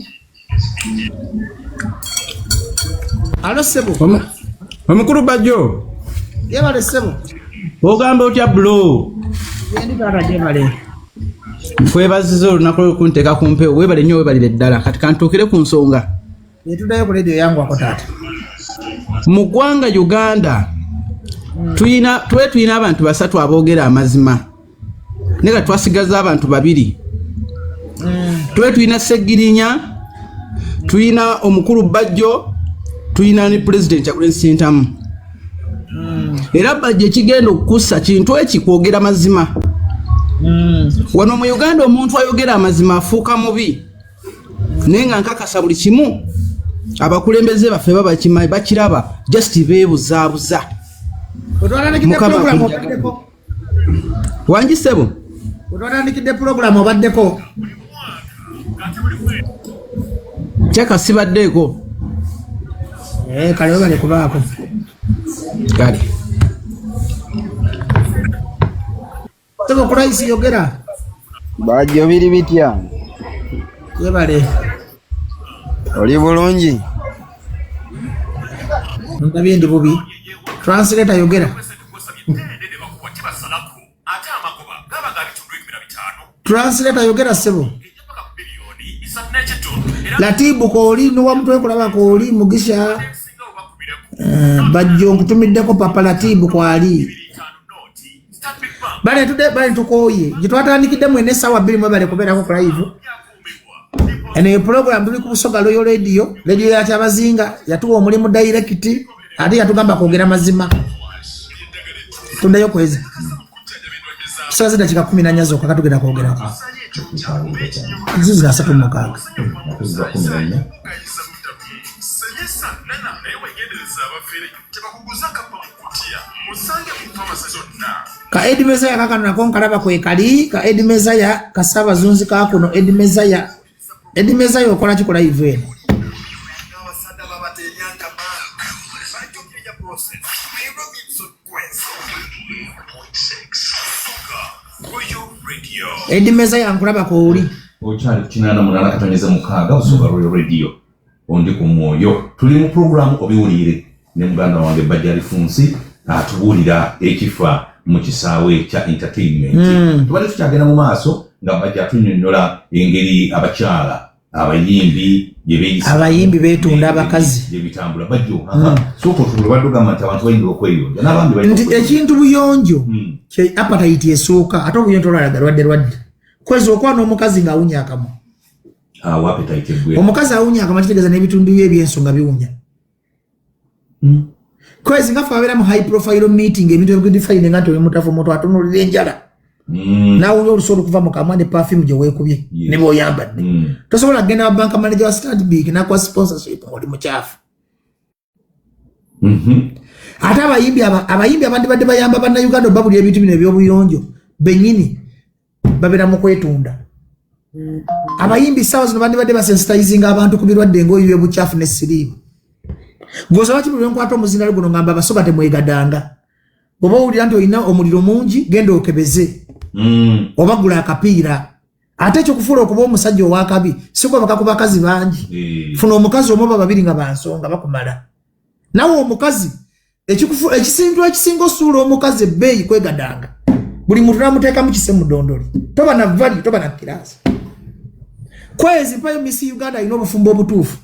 Alo sebo. Omukulu Bajjo. Yebale sebo. Ogamba otya bro? Gendi taata, gyebale. Nkwebaziza olunaku lwokunteeka ku mpewo, weebale nnyo, weebalire ddala. Kati kantuukire ku nsonga. Etuddayo ku lediyo, yangu taata. Mu ggwanga Uganda tuyina tube tulina abantu basatu aboogera amazima, naye kati twasigaza abantu babiri. Tube tulina Segirinya, tulina omukulu Bajjo, tulina ne Pulezidenti Kyagulanyi Ssentamu. Era Bajjo, ekigenda okukussa kintu eki kwogera mazima. Wano mu Uganda omuntu ayogera amazima afuuka mubi, naye nga nkakasa buli kimu abakulembeze baffe babakimanyi, bakiraba, just beebuzaabuza. Wetwatandikidde Mukama pulogulamu akujja. obaddeko? Wangi ssebo? Wetwatandikidde pulogulamu obaddeko? Kyaka sibaddeeko. Eh, kale webale kubaako. Kale. Sebo Kulaisi, yogera. Bajjo, biri bitya? Yebale. Oli bulungi? Ndabye ndi bubi. Translator, yogera. Translator, yogera sebo. Latibu kooli, nuwa mutwe kulaba kooli mugisha. Bajjo nkutumiddeko papa Latibu kwali. Bale tudde, bale tukooye. Gye twatandikidde mwene essaawa 2, mwebale kubeerako ku live. Eno ye program, tuli ku Busoga Royal Radio, radio ya Kyabazinga, yatuwa omulimu direct, ate yatugamba kwogera mazima. Tuddeyo kwezi. Tusaze dakika 14 zokka, katugenda kwogerako. Zizira 36. Nakuziza 14. Ka Edi Mezaya kakano nako nkalaba kwe kali ka Edi Mezaya kasabazunzi kakuno. Edi Mezaya, Edi Mezaya, okola ki ku live eno? Edi Mezaya, nkulaba kooli. Okyali ku 88.6 Busoga Royal Radio, ondi ku mwoyo. Tuli mu puroguramu Obiwulire ne muganda wange Bajjo Alifunsi, atubuulira ekifa mu kisaawe kya entertainment. Tubadde tukyagenda mu maaso nga Bajjo atunyonnyola engeri abakyala Abayimbi gye beeyisa. Abayimbi beetunda abakazi. Gye bitambula bajjo. Sooka otubule, badde ogamba nti abantu bayinza okweyonja n'abandi balina Nti okweyonja. Ekintu buyonjo kye appetite esooka, ate obuyonjo olwalaga lwadde lwadde kwezi okwana omukazi ng'awunya akamwa. Awo appetite eggwera. Omukazi awunya akamwa kitegeeza n'ebitundu bye ebyensonga biwunya. Kwezi nga ffe ababeera mu high profile meeting, ebintu ebikudefine nga nti oli mutafu, omuntu atunulira enjala nawulira olusu olukuva mu kamwa ne perfume gye weekubye ne bw'oyambadde. Tosobola kugenda wa bank manager wa Stanbic nakuwa sponsorship ng'oli mukyafu. Ate abayimbi abandi badde bayamba Bannayuganda obabulira ebintu bino ebyobuyonjo, bennyini babeera mu kwetunda. Abayimbi saawa zino bandibadde basensitizinga abantu ku birwadde ng'oyo ebukyafu ne siriimu. Gwoza lwaki buli lwenkwata omuzindalo guno ngamba Abasoga temwegadanga? Oba owulira nti olina omuliro mungi, genda okebeze oba gula akapiira. Ate ekyokufuula okuba omusajja owakabi si kwebaka ku bakazi bangi. Funa omukazi omu oba babiri nga bansonga bakumala. Nawe omukazi, ekisintu ekisinga osuula omukazi ebbeeyi kwegadanga. Buli muntu namuteekamu kise mu dondoli, toba na value, toba na class. Kwezi mpayo Miss Uganda alina obufumbo obutuufu.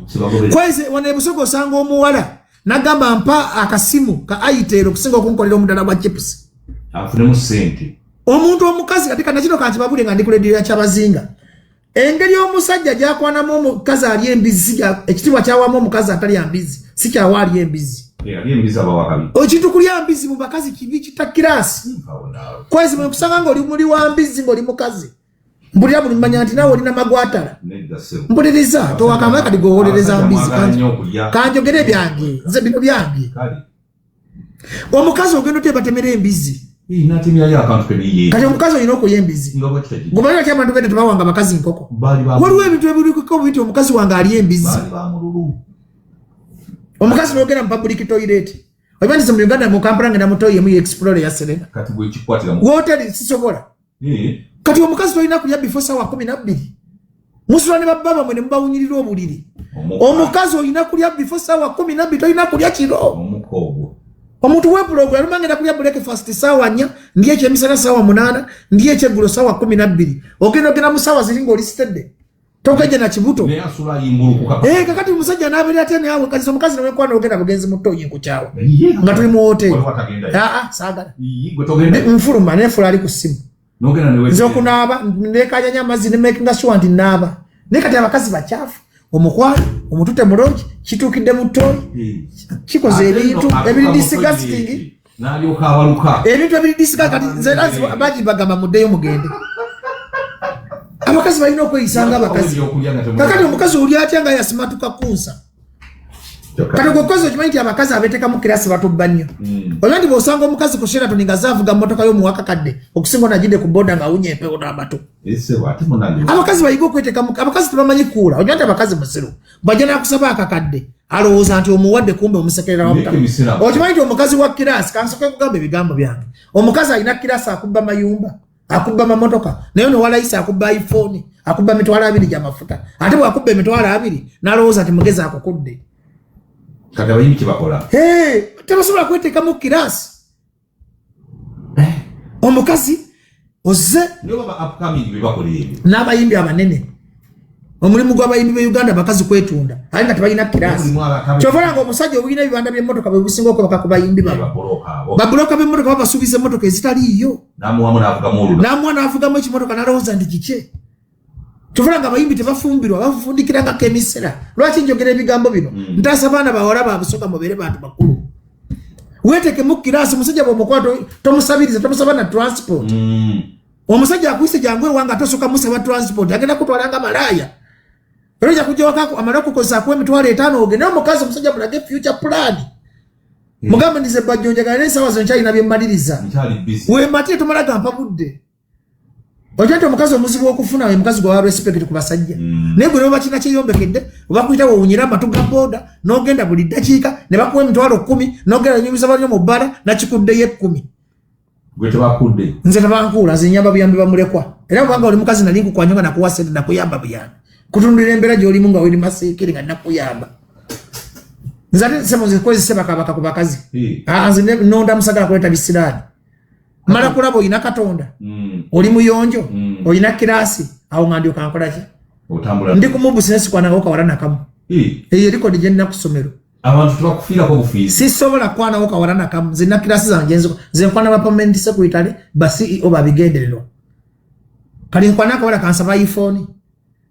Sibagoberera. Kwezi wano ebusoga osanga omuwala nagamba, "Mpa akasimu ka Itel okusinga okunkolera omudala gwa chips." Afunemu ssente. Omuntu omukazi kati kanakino kankibabule nga ndi ku lediyo ya Kyabazinga, engeri omusajja gyakwanamu omukazi ali embizi, ekitiibwa kyawamu omukazi atalya mbizi si kyawa ali embizi. Eh, ali embizi aba wakabi. Ekintu kulya mbizi mu bakazi kibi kita class. Awo naawe. Kwezi mwekusanga nga oli muli wa mbizi ng'oli mukazi, mpulira buli manya nti naawe olina magwatala. Nedda ssebo. Mpuliriza, towakamba kati gwewolereza Abasajja mbizi. mwagala nnyo okulya. Kanjogere byange, nze bino byange. Kale. Omukazi ogenda otya batemera embizi? Eh, n'atemyayo akantu ke niye. Kati omukazi olina okulya embizi. Nga bwakitagi. Gobalira ki abantu bedde tebawanga bakazi nkoko? Baali ba Waliwo ebintu ebirikuko nti omukazi wange ali embizi. Baali ba mululu. Omukazi n'ogenda mu public toilet, oba nti mu Uganda, mu Kampala, ngenda mu toyi emu Explore ya Serena Kati gwe kikwatira mu. woteri sisobola. Kati omukazi tolina kulya before sawa 12. Musula ne babba bamwe ne mubawunyirira obuliri. Omukka. Omukazi olina kulya before sawa 12, tolina kulya kiro. Omukka ogwo. Omuntu wepulogula luma ngenda kulya breakfast sawa 4, ndi ekyemisana sawa 8, ndi ekyeggulo sawa 12. Ogenda ogenda mu sawa ziri ng'oli steady, tokeje na kibuto. Naye asula ayimbulukuka. Eh, kakati omusajja n'abeera atya naawe? Kati omukazi newekwana ogenda bugenzi mu toyi nkukyawa Ye. nga tuli mu hoteri. Waliwo atagendayo. Aa, saagala. Ye, gwe togenda. Nfuluma nefula ali ku ssimu. N'ogenda ne Nze okunaaba nekanyanya amazzi ne makinga sure nti naaba. Naye kati abakazi bakyafu, omukwano omutute mulongi kituukidde mu toyi. Kikoze Ate ebintu nno ebiri atuuka mu disgusting. toilet, n'alyoka abaluka. Ebintu ebiri disgusting. Kati nze era bangi bagamba muddeyo mugende. Abakazi balina okweyisa nga abakazi. Ebyokulya nga temuli- Kakati omukazi oli atya nga yasimatuka kunsa? Kati gweokozi okimanyi nti abakazi abeteekamu class batubba nnyo. Olwa nti bw'osanga omukazi ku Sheraton nga zaavuga mmotoka y'omuwaka kadde okusinga onagidde ku boda ng'awunya empewo n'amatu. Ssebo, ate munange. Abakazi bayiga okweteekamu. Abakazi tebamanyi kuula. Okimanyi nti abakazi musiru, bajja nakusaba akakadde alowooza nti omuwadde, kumbe omusekerera Naye emisira. Okimanyi nti omukazi wa class, kansoke kugamba ebigambo byange, omukazi alina class akubba mayumba, akubba mamotoka, naye nowalayisi akubba iPhone, akubba 20,000 gyamafuta. Ate bwakubba 20,000 n'alowooza nti mugezi akukudde. Kati abayimbi kyebakola. Hey, tebasobola kweteekamu class. Omukazi ozze Niyo baba upcoming bye bakola ebyo. N'abayimbi abanene, omulimu gw'abayimbi be Uganda abakazi kwetunda, aye nga tebalina class. Mulimu abakabi- Kyova olanga omusajja obulina ebibanda by'emmotoka bwe businga okwebaka ku bayimbi babo. Babulooka abo. Babuloka b'emmotoka babasuubiza emmotoka ezitaliiyo. N'amuwamu n'avugamu oluna. N'amuwa n'avugamu ekimotoka n'alowooza nti kikye. Kyova olanga abayimbi tebafumbirwa, bafundikirangako emisera. Lwaki njogera ebigambo bino? Ntaasa baana bawala ba Busoga, mubeere bantu bakulu, weetekemu class. Omusajja bw'omukwata tomusabiriza, tomusaba na transport. Omusajja akuyise jangu ewange, ate osooka musaba transport, agenda kutwala nga malaaya. Era ojja kujja waka amale okukozesa akuwa 50,000 ogende. Omukazi, omusajja mulage future plan, mugambe ndize Bajjo njagala, naye ensawa zo nkyalina byemmaliriza. Nkyali busy. Wematire, tomala gampa budde. Ojja nti omukazi omuzibu okufuna we mukazi gwe wa respect ku basajja. Naye gwe noba kina kyeyombekedde, obakuyita wewunyira amatu ga booda n'ogenda buli ddakiika ne bakuwa 10,000 n'ogenda nyumiza balyo mu bbala nakikuddeyo 10. Gwe tebakudde. Nze tebankuula, nze nyamba buyambi bamulekwa. Era kubanga oli mukazi nali nkukwanya nga nakuwa sente, nakuyamba buyambi kutundira embeera gy'olimu nga weri masiikiri nga nakuyamba. Nze ate sebo nze kwezi bakabaka ku bakazi. Ah, nze nonda musagala kuleeta bisiraani, mala kulaba olina Katonda, oli muyonjo, olina class. Awo nga ndyoka nkola ki? Otambula. Ndi ku mubusi nesikwanangako kawala nakamu. Eyo erikodi gye nnina ku ssomero. Abantu tebakufiirako bufiizi. Sisobola kwanawo kawala nakamu. Nze nina kirasi zange nze nkwana ba permanent secretary, ba CEO babigendererwa. Kali nkwana akawala kansaba iPhone.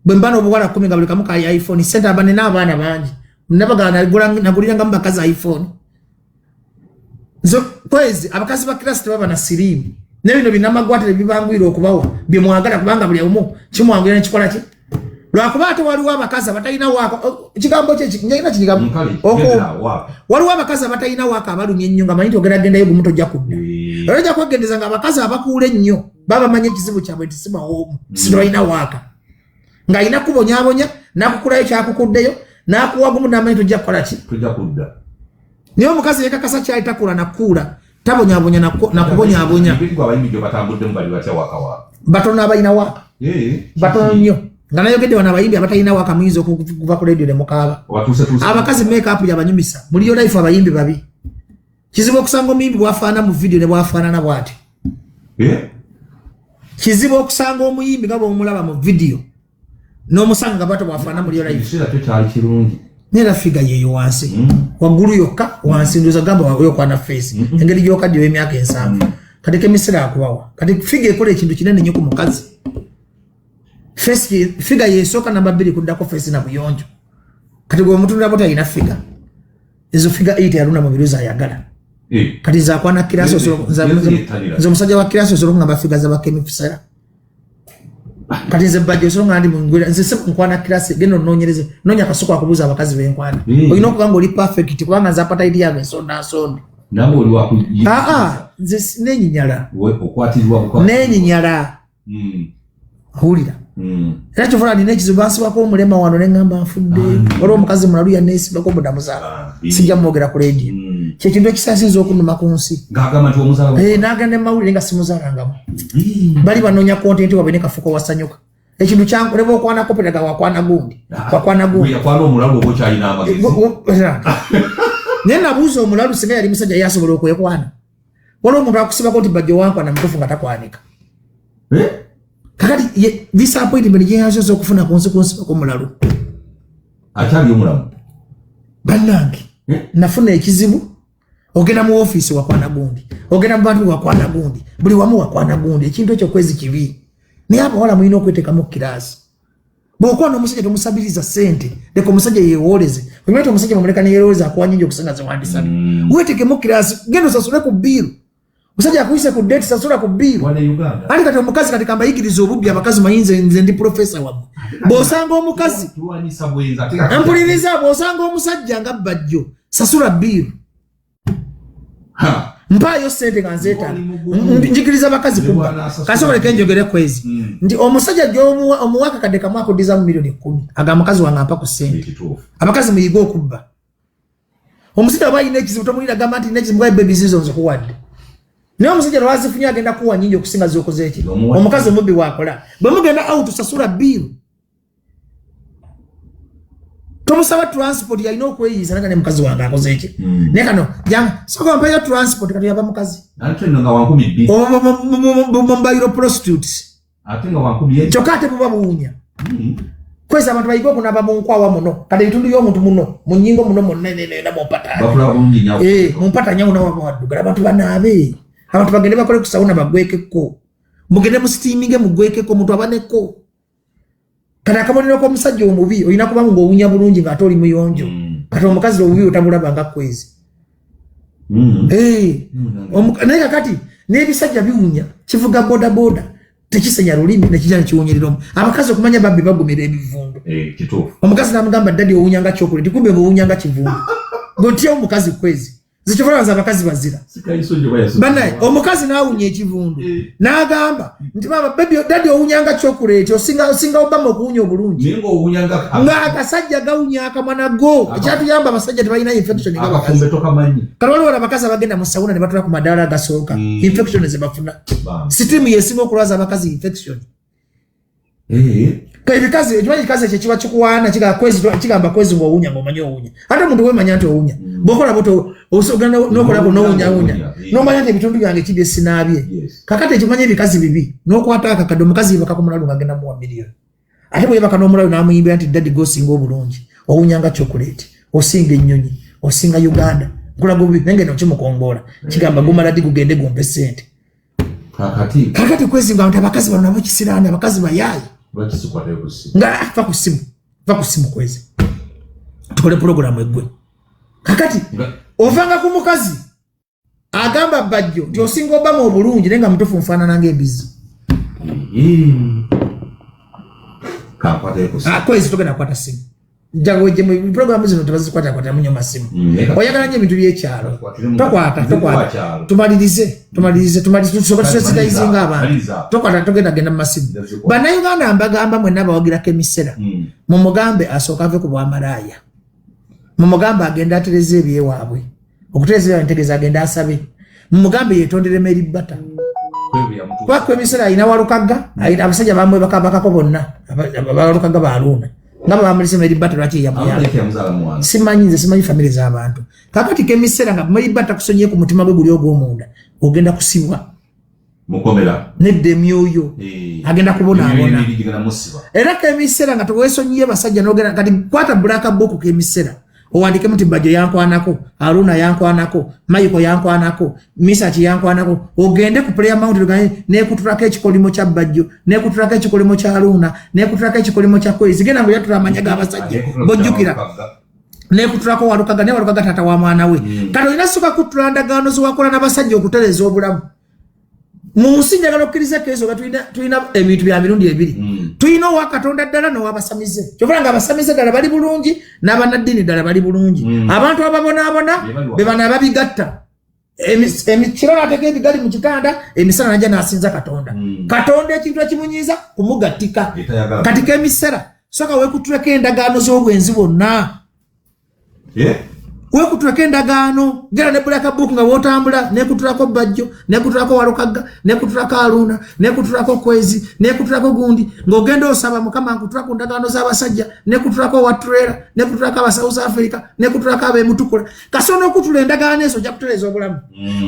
Bwe mba n'obuwala 10 nga buli kamu ka iPhone, sente aba nina abaana bangi. Nabagala nagulirangamu bakazi iPhone. Nze kwezi abakazi ba kirasi tebaba na siriimu. Ne bino binamagwate tebibanguyira okubawa bye mwagala kubanga buli omu kimwanguyira nekikola ki? Lwakuba ate waliwo abakazi abatalina waaka, ekigambo kye njalina kigambo. Nkale, Oko- gendera waaka. Waliwo abakazi abatalina waaka abalumya ennyo nga manyi nti ogenda gendayo gumu tojja kudda. Era ojja kwegendeza nga abakazi abakuula ennyo baba bamanyi ekizibu kyabwe nti si bawoomu, si tebalina waaka. Ng'alina kubonyaabonya, n'akukulayo kyakukuddeyo, n'akuwa gumu n'amanyi tojja kukola ki? Tojja kudda. Naye omukazi yeekakasa kyali takula nakuula, tabonyaabonya nakubonyaabonya. Ebintu abayimbi gye batambuddemu bali batya waaka waabwe? Batono abalina waaka. Batono nnyo. Nga nayogedde wano abayimbi abatalina waaka muyinza okuva ku leediyo ne mukaaba. Obatuuse-tuuse. Abakazi make-up yabanyumisa. Mu real life abayimbi babi. Kizibu okusanga omuyimbi bw'afaanana mu video ne bw'afaanana bw'ati. Kizibu okusanga omuyimbi nga bw'omulaba mu video n'omusanga nga bw'atyo bw'afaanana mu real life. Ekiseera kyo kyali kirungi. Naye figure yeeyo wansi. Waggulu yokka wansi ndowooza gamba oyokwana face. Engeri gy'okaddiwa emyaka 70. Kati kemisira akubawa. Kati figure ekola ekintu kinene nnyo ku mukazi. Face figure yeesooka namba 2 kuddako face na buyonjo. Kati gwe omutunula bw'oti alina figure. Ezo figure 8 yalunda mu biruzi ayagala. Kati nze akwana kirasi nze omusajja wa kirasi osobola okungamba figure za bakemifisera. Kati nze Bajjo osobola nga ndi mu ngwira, nze si nkwana kirasi, genda onoonyereze, noonya akasuku akubuuza abakazi b'enkwana. Olina okuba ng'oli perfect kubanga nze appetite yange ensonda nsonda. Nawe oli wa ku- Nze neenyinyala. We, okwatirirwa bukwatiriddwa. Neenyinyala. Wulira. Era kyova nina ekizibu bansibako omulema wano ne ŋŋamba nfudde. Waliwo omukazi mulalu yanneesibako mbudamuzaala. Sijja mwogera ku leediyo. Kye kintu ekisasinza okunnuma ku nsi. Ng'agamba nti omuzaala N'agenda mu mawulire nga simuzaalangamu. Bali banoonya content waabwe ne Kafuko wasanyuka. Ekintu kyangu, ne bw'okwana koperaga wakwana gundi. Wakwana gundi. Bwe yakwana omulalu oba okyalina amagezi. Naye nabuuza omulalu singa yali musajja ye asobola okwekwana. Waliwo omuntu akusibako nti Bajjo wankwana mutuufu nga takwanika. Kakati ye disappointment gye yasoose okufuna ku nsi kunsibako mulalu. Akyali omulamu. Bannange, nafuna ekizibu. Ogenda mu ofiisi wakwana gundi, ogenda mu bantu wakwana gundi, buli wamu wakwana gundi. Ekintu ekyo kwezi kibi. Naye abawala mulina okweteekamu kiraasi. Bw'okwana omusajja tomusabiriza ssente, leka omusajja yeewooleze. Omanyi nti omusajja bw'omuleka ne yeewooleza akuwa nnyingi okusinga ze wandisabye. Weetekemu kiraasi, genda osasule ku bbiiru. Omusajja akuyise ku date, sasula ku bbiiru. Wano e Uganda. Ate kati omukazi kati kambayigiriza obubbi abakazi manyi nze ndi professor wammwe. Bw'osanga omukazi, Tulwanyisa bwenzi, ate kati- mpuliriza, bw'osanga omusajja nga Bajjo, sasula bbiiru. Mpaayo ssente nga nzeetaaga. Oli mugumu. Njigiriza abakazi Oli kubba. bw'anaasasula. Kasobola leka njogere ku ezi. Nti omusajja gy'omuwa, omuwa akakadde kamu akuddizamu milioni 10. Aga mukazi wange ampa ku ssente. Ekituufu. Abakazi muyige okubba. Omusajja aba alina ekizibu tomulira gamba nti nina ekizibu, bwayi baby zizo nzikuwadde. Naye omusajja lwazifunye agenda kuwa nnyingi okusinga z'okoze eki. Omuwa. Omukazi omubbi bw'akola. Bwe mugenda out sasula bill. Tomusaba transport yalina okweyiisa naga ne mukazi wange akoze eki. Naye kano, janga, sooka ompeeyo transport kati yava mukazi. Ate nno nga wankumi bbiri. Mobile prostitutes. Ate nga wankumi eri. Kyokka ate buba buwunya. Kwezi abantu bayiga okunaaba mu nkwawa muno. Kati ebitundu by'omuntu muno, mu nnyingo muno mwonna, ne, ne, ne, mu mpata. Bakula bulungi nnyo. Mu mpata nnyo wonna waba waddugala. Abantu banaabe. Abantu bagende bakole ku sauna bagwekeko. Mugende mu steaminge mugwekeko, omuntu abaneko. Kati akabonero k'omusajja omubi olina kuba ng'owunya bulungi ng'ate oli muyonjo. Kati omukazi obubi otabulaba nga kwezi. Naye kakati n'ebisajja biwunya, kivuga bodaboda, tekisenya lulimi ne kijja ne kiwunyirira omu. Abakazi okumanya babbi bagumira ebivundu. Kituufu. Omukazi n'amugamba daddy owunya nga chocolate, kumbe ng'owunya nga kivundu. Ng'otya omukazi kwezi. Zikifaananza nze abakazi bazira. Sikayiso gye bayasoma. Bannaye, omukazi n'awunya ekivundu. N'agamba nti maama, baby, daddy owunya nga chocolate, osinga Obama okuwunya obulungi. Naye ng'owunya nga Ng'akasajja gawunya akamwa nago. Ekyatuyamba abasajja tebalina infection nga bakazi. Akafumbe tokamanyi. Kati waliwo abakazi abagenda mu sauna ne batula ku madaala agasooka. Infection ze bafuna. Bambi. Sitiimu y'esinga okulwaza abakazi infection. Ebikazi ekimanyi kikazi ekyo kiba kikuwaana kigamba kwezi ngaowunya ngaomanyi owunya, ate omuntu wemanya nti owunya bwokola buto osogana nokolako nowunyawunya nomanya nti ebitundu byange kibye sinaabye. Kakati ekimanyi ebikazi bibi nokwata akakadde, omukazi yebaka ku mulalu ngagenda muwa miliyoni, ate bweyebaka n'omulalu n'amuyimbira nti daddy gosinga obulungi, owunya nga chocolate, osinga ennyonyi, osinga Uganda, nkulaga obubi, naye ngeno kimukongola kigamba gumala ddi gugende gumpe sente. Kakati kwezi nga nti abakazi bano nabo kisiraani, abakazi bayaayi nga va ku simu, va ku simu kwezi tukole pulogulamu eggwe. Kakati ovanga ku mukazi agamba Bajjo nti osinga Obama obulungi, naye nga mutufu nfaanana ngaembizi. Kwezi togenda kukwata simu, jangu programu zino tebazikwatakwata munyo masimu. Oyagala nnyo ebintu byekyalo, tokwata tokwata, tumalirize tumalirize tumalirize, tusobola tusensitizinga abantu. Tokwata, togenda genda mu masimu. Bannayuganda mbagamba mwenna abawagirako emisera, mumugambe asooka ave ku bwamalaaya, mumugambe agenda atereza ebyewaabwe. Okutereza ebyaabwe ntegeeza agenda asabe, mumugambe yetondere Mary Bata kwakwa emisera. Alina Walukagga, abasajja bamwebakabakako bonna Bawalukaga baluuna nga bamulise Mary Bata, lwaki yamuyamba simanyi, nze simanyi famire z'abantu. Kakati kemisera nga Mary Bata kusonyiye ku mutima gwe guli ogw'omunda, ogenda kusibwa nedda emyoyo agenda kubonaabona. Era kemisera nga tewesonyiye basajja nogenda kati kwata black book kemisera owandikemu nti Bajjo yankwanako, Aruna yankwanako, Maiko yankwanako, Misaki yankwanako, ogende ku prayer mountain ogende nekutulako ekikolimo kya Bajjo, nekutulako ekikolimo kya Aruna, nekutulako ekikolimo kya Kwezi, genda ngo yatula amanya g'abasajja bojjukira, nekutulako Walukaga ne Walukaga taata wa mwana we. Kati olina soka kutula ndagaano zewakola n'abasajja okutereeza obulamu mu nsi. Njagala okkiriza keeso tulina ebintu bya mirundi ebiri. Tulina owa Katonda ddala n'owabasamize, kyovula nga abasamize ddala bali bulungi n'abannaddiini ddala bali bulungi. Abantu ababonaabona be bano ababigatta. Kiro n'ateeka ebigali mu kitanda, emisana najja n'asinza Katonda. Katonda ekintu ekimunyiiza kumugattika. Kati kemisera soka weekutuleko endagaano z'obwenzi bwonna, wekutulako endagaano, gera ne black book nga wotambula nekutulako Bajjo, nekutulako Walukagga, nekutulako Aluna, nekutulako Kwezi, nekutulako gundi, ng'ogenda osaba Mukama nkutula ku ndagaano z'abasajja, nekutulako watrera, nekutulako aba South Africa, nekutulako abemutukula. Kasona okutula endagaano ezo ojja kutereeza obulamu.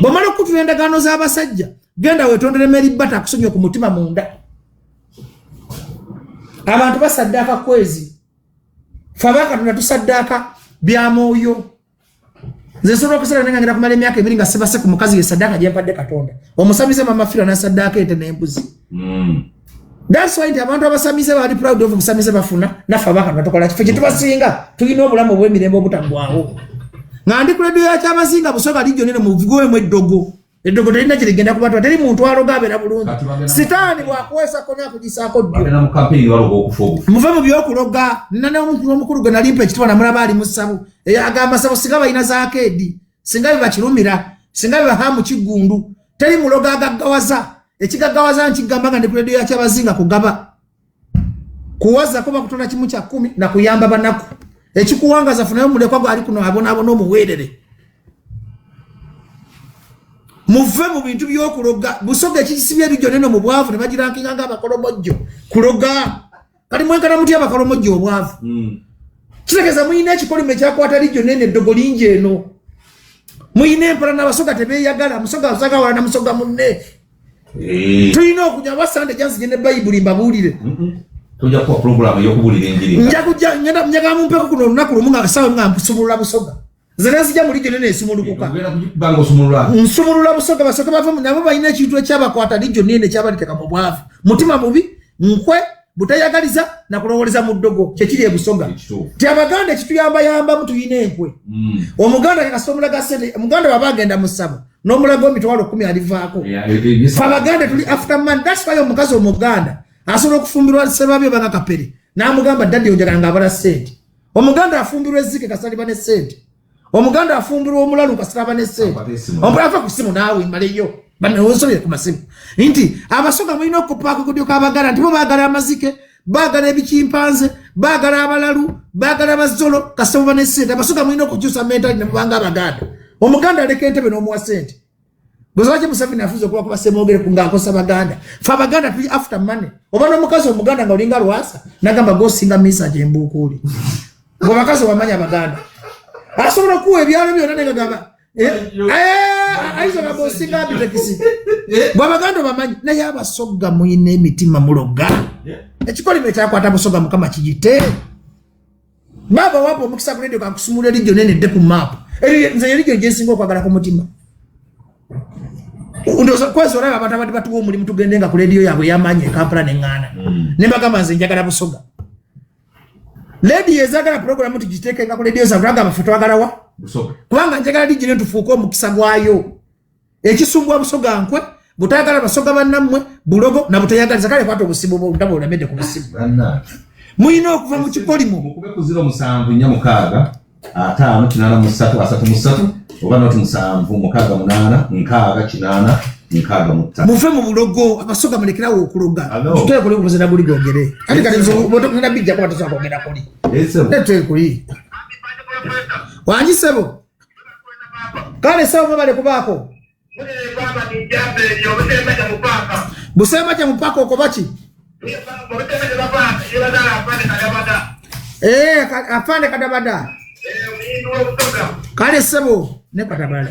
Bwomala okutula endagaano z'abasajja, genda wetondere Mary Bata akusonyiwe ku mutima munda. Abantu basaddaaka Kwezi, fe abakatonda tusaddaaka bya mwoyo. Nze nsobola okusala nange ngenda kumala emyaka 2 nga sibase ku mukazi, ye saddaaka gye mpadde Katonda. Omusamize mama Fira nasaddaaka ente n'embuzi. That's why nti abantu abasamize bali proud of busamize bafuna, naffe abakatonda tukola kifo kyetubasinga, tulina obulamu obw'emirembe obutaggwawo. Nga ndi ku rediyo ya Kyabazinga Busoga lijjo nene muvugwemu eddogo, eddogo terina kyerigenda kubatwa, teri muntu aloga abeera bulungi. Sitaani bwakuweesa kona akugisaako ddyo. Muve mu byokuloga. Nina n'omukulu gwe nalimpa ekitiibwa namulaba ali mu ssabo agamba sabo singa balina zaakeedi, singa bebakirumira, singa bebahamu kiggundu. Teri muloga agaggawaza, ekigaggawaza nkigamba nga ndi ku rediyo ya Kyabazinga kugaba kuwaza kuba kutonda 1/10 nakuyamba banaku. Ekikuwangaza funayo mulekwa gwali kuno abonaabona omuweerere. Muve mu bintu by'okuloga. Busoga ekikisibya ebijjo neno mu bwavu ne bagirankinga nga abakolomojjo kuloga. Kati mwenkana mutya abakolomojjo obwavu? Kitegeeza muyina ekikolimo ekyakwata lijjo nene, eddogo lingi eno muyina empala n'Abasoga tebeeyagala. Musoga asaga wala na musoga munne. Tulina okunya basande janzije ne Bayibuli mbabuulire. Tujja kuwa pulogulaamu ey'okubuulira enjiri. Nja kujja njagala mumpeko kuno olunaku lumu nga sawa nga nsumulula Busoga. Nze nenzija mu lijjo nene esumulukuka. Ogenda kugibanga osumulula. Nsumulula Busoga, basoke bava nabo balina ekintu ekyabakwata lijjo nene ekyabaliteeka mu bwavu, mutima mubi, nkwe, butayagaliza nakulowoleza mu ddogo, kyekiri e Busoga. Ti Abaganda ekituyambayambamu tulina enkwe. Omuganda kasita omulaga sente, omuganda bwaba agenda mu ssabo n'omulaga 100,000 alivaako. Fe Abaganda tuli after man, that's why omukazi omuganda asobola okufumbirwa sebabye obanga kapere n'amugamba daddy onjagala nga abala sente. Omuganda afumbirwa ezzike kasaliba ne sente. Omuganda afumbirwa omulalu kasitaba ne sente. Omulala ava ku simu naawe maleyo banaonsobye ku masimu nti Abasoga mulina okukopa akakodyo k'Abaganda nti bo baagala amazike, baagala ebikimpanze, baagala abalalu, baagala abazolo kasita muba ne sente. Abasoga mulina okukyusa mentality ne mubanga Abaganda. Omuganda aleka entebe n'omuwa sente. Lwaki Museveni afuze okuba kuba Ssemwogere ng'akosa Baganda? Fe Abaganda tuli after money. Oba n'omukazi Omuganda nga olinga Lwasa nagamba gosinga misa gyembuukuuli. Gwe bakazi wamanya Abaganda. Asobola okuwa ebyalo byonna naye gamba ayinza ogamba osinga abitekisi. Gwe Abaganda obamanyi naye Abasoga mulina emitima muloga. Ekikolimo ekyakwata Busoga Mukama kiyite. Baba wapo omukisa ku radio kankusumula erijjo nene dde ku map. Nze erijjo gyensinga okwagala ku mutima. Ndowooza kwezi olaba abantu abadde batuwa omulimu tugende nga ku lediyo yaabwe ey'amaanyi e Kampala ne ŋŋaana. Ne mbagamba nze njagala Busoga. Lediyo ezaagala pulogulaamu tugiteekenga ku lediyo zaabwe twagamba ffe twagala wa? Kubanga njagala liigi ne tufuuke omukisa gwayo. Ekisumbwa Busoga nkwe, butayagala Basoga bannammwe, bulogo na buteyagaliza kale kwata obusimu bwo ndaba olemedde ku busimu. Mulina okuva mu kikolimo. Mukube ku 0746 583 33 oba noti 7 6 8 6 8 65. Muve mu bulogo, Abasoga mulekerawo okuloga. Tuteye kuli kubuzina guli gogere. Kati kati nze ngenda bijja kuba tosobola kwogera kuli. Tuteye kuli. Wangi ssebo. Kale ssebo mwebale kubaako. Busemba kya mupaka okoba ki? Afande Kadabada. Kale ssebo ne Katabala.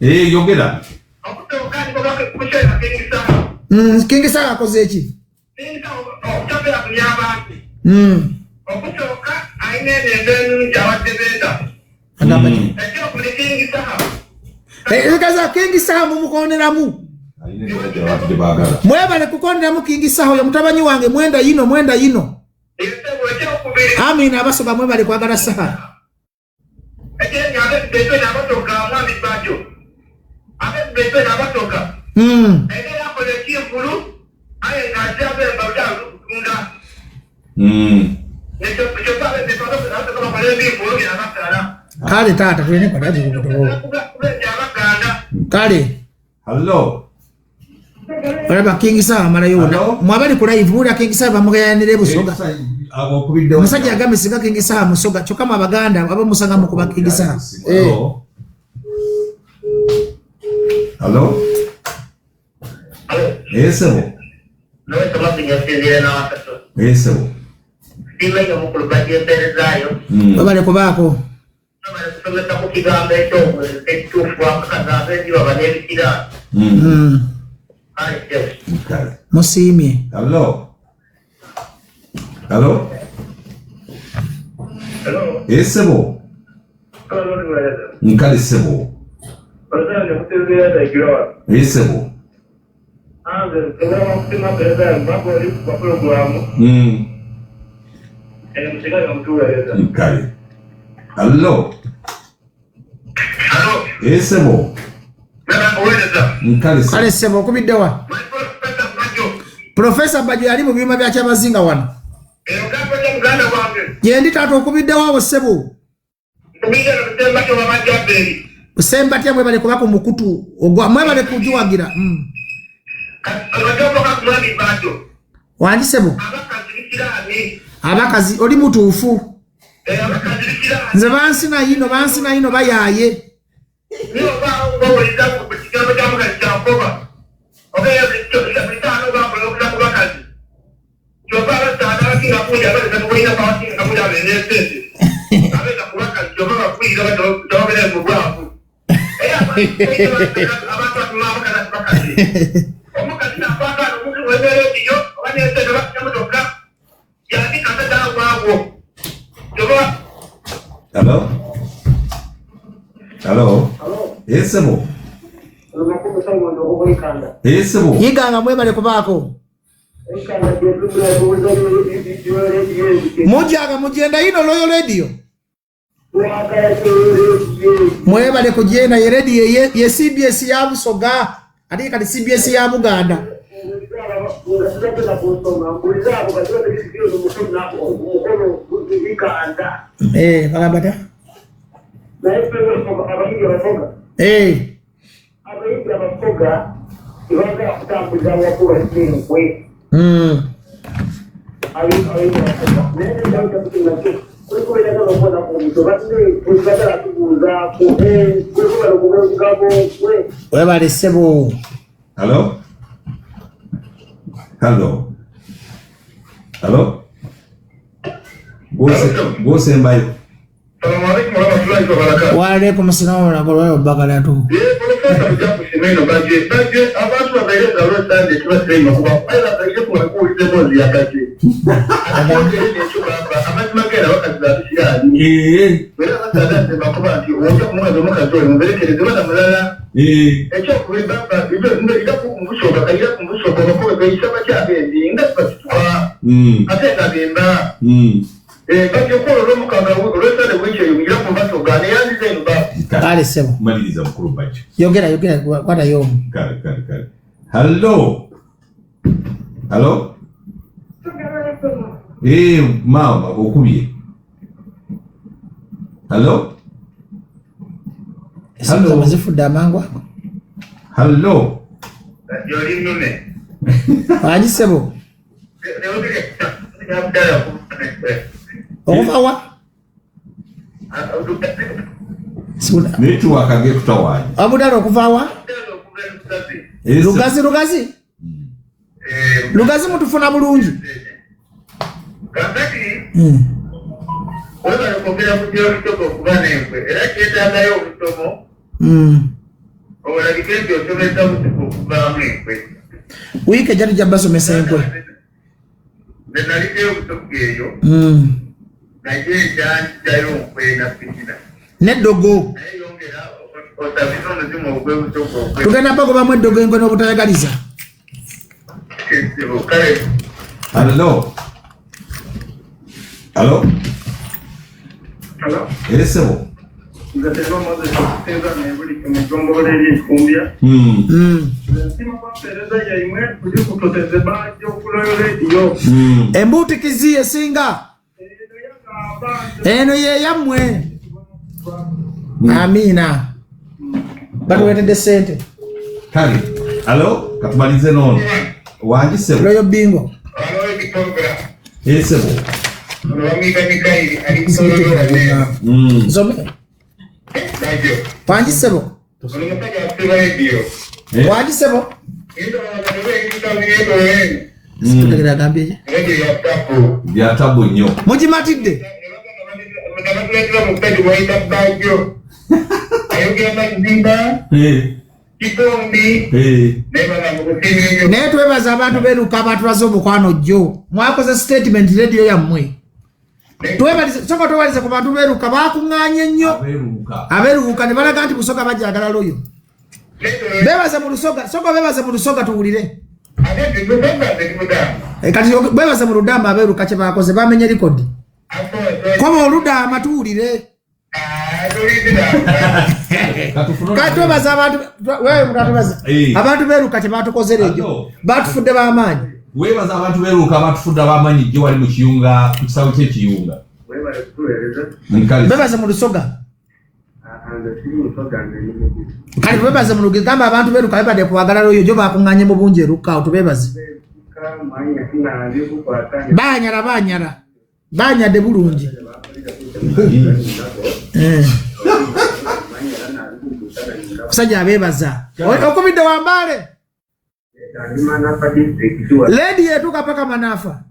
Yogera. King Saha akoze ki? Okusooka alina emyenda ennungi abadde beenda. Agamba ki? Ekaza King Saha mumukoneramu. Mwebale kukoneramu King Saha oyo mutabanyi wange mwenda yino mwenda yino. Amina Abasoga mwebale kwagala Saha. Kale taata tulina kale. Hello. Olaba King Saha amalayo wonna. Mwabali ku live muwulira King Saha bamugayanira e Busoga. Omusajja agambye singa King Saha Musoga kyokka mu Abaganda abamusanga mukuba King Saha. Hello. Esebo. Esebo. Babale kubaako. Kusomesa ku kigambo eky'ekituufu abakazi ab'enjuba banebikira. Musiimye. Hello. Hello. Hello. Esebo. Nkale sebo. Esebo. Nkale. Hello. Hello. Esebo. Nkale sebo. Kale sebo okubidde wa? Professor Bajo yali mu byuma bya Kyabazinga wano. Gyendi taata okubiddewo awo ssebo. Busembatya mwebale kuba ku mukutu ogwa mwebale kugiwagira. Wangi ssebo. Abakazi oli mutuufu. Nze bansina yino bansina yino bayaaye. Hello? Hello? Esebo. Esebo. Yiganga mwebale kubaako. Mujanga mugenda yino Royal Radio. Mwebale kugenda ye radio ye CBS ya Busoga ate kati CBS ya Buganda. Bagamba ta? Webale ssebo. Hello? Hello? Hello? Gwosembayo. Salamu alaikum warahmatullahi wabarakatuh. Waalaikum salaam warahmatullahi wabarakatuh. Profesa Mujaku Baje, Baje, abantu babaire nga olwesande kibaseima kuba era babaire kubakuwulira emboozi ya Baje. Ate amazima gera bakazi batusiraani. Era abasaadha nze bakuba nti ojja kumukazi omukazi oyo muberekereze bana mulala. Ekyokubiri baba ira kumubusoga kayira kumubusoga bakobe bayisa bakyabendi nga kibasituka. Ate nga bemba. Bajja okukola olw'omukaaga olw'esande wiiki eyo ngira ku mbasoga neyanziza eno ba. Kale ssebo. Maliriza mukulu Bajjo. Yogera yogera kwatayo omu. Kale kale kale. Hello? Hello? Maama okubye. Hello? Essimu zammwe zifudde amangu ago. Hello? Oli nnume. Wangi ssebo. Okuva wa? Netiwaaka ng'ekutawaanya. Abudala okuva wa? Lugazi Lugazi? Lugazi mutufuna bulungi. Kakati webale kwogera ku by'olusoga okuba n'enkwe era kyetaagayo obusomo olabike nti osomesa busiku okuvaamu enkwe. Wiiki ejja tujja basomesa enkwe. Nze naliddeyo obusoga eyo naye ekyanjayo nkwe na fitina. N'eddogo. Naye yongera osabize omuzimu ogw'obusoga ogwe. Tugenda bagobamu eddogo enkwe n'obutayagaliza. Kale. Hello? Hello? Hello? Ssebo. Nze Teva Moses okusinza nebuli mu ggongolo ery'Ekikumbya. Nze nsiima kwa mpeereza yaimwe tuli kutoteze Bajjo ku Royal Radio. Embuutikizi esinga. Eno ye yammwe. Amiina. Batuweetedde ssente. Kale. Hello? Katumalize n'ono. Wangi ssebo. Royal Bingo. Ssebo. Nsome. Wangi ssebo. Wangi ssebo. Situtegera agambye ki? Bya tabu nnyo. Mugimatidde. Naye twebaza abantu beeruka abatulaze omukwano jjo. Mwakoze statement radio yammwe. Twebalize, sooka twebalize ku bantu beeruka baakuŋŋaanye nnyo. Abeeruka ne balaga nti Busoga bajagala loyo. Beebaze mu Lusoga, sooka beebaze mu Lusoga tuwulire. Kati beebaze mu Ludamba abeeruka kye baakoze bamenye likodi. Koba Oludamba tuwulire. Kati twebaza abantu, abantu beeruka kye baatukoze leero. Baatufudde b'amaanyi. Weebaza abantu beeruka abatufudde ab'amaanyi jjo wali mu Kiyunga, ku kisaawe ky'Ekiyunga. Beebaze mu Lusoga. Kale beebaze mu Lugizi, gamba abantu beeruka bebadde kwagala loyo jjo baakuŋŋaanye mu bungi eruka awo tubeebaze. Baanyala baanyala. Baanyadde bulungi. Musajja abeebaza. Okubidde Wambaale. Lady yetuuka paka Manafa.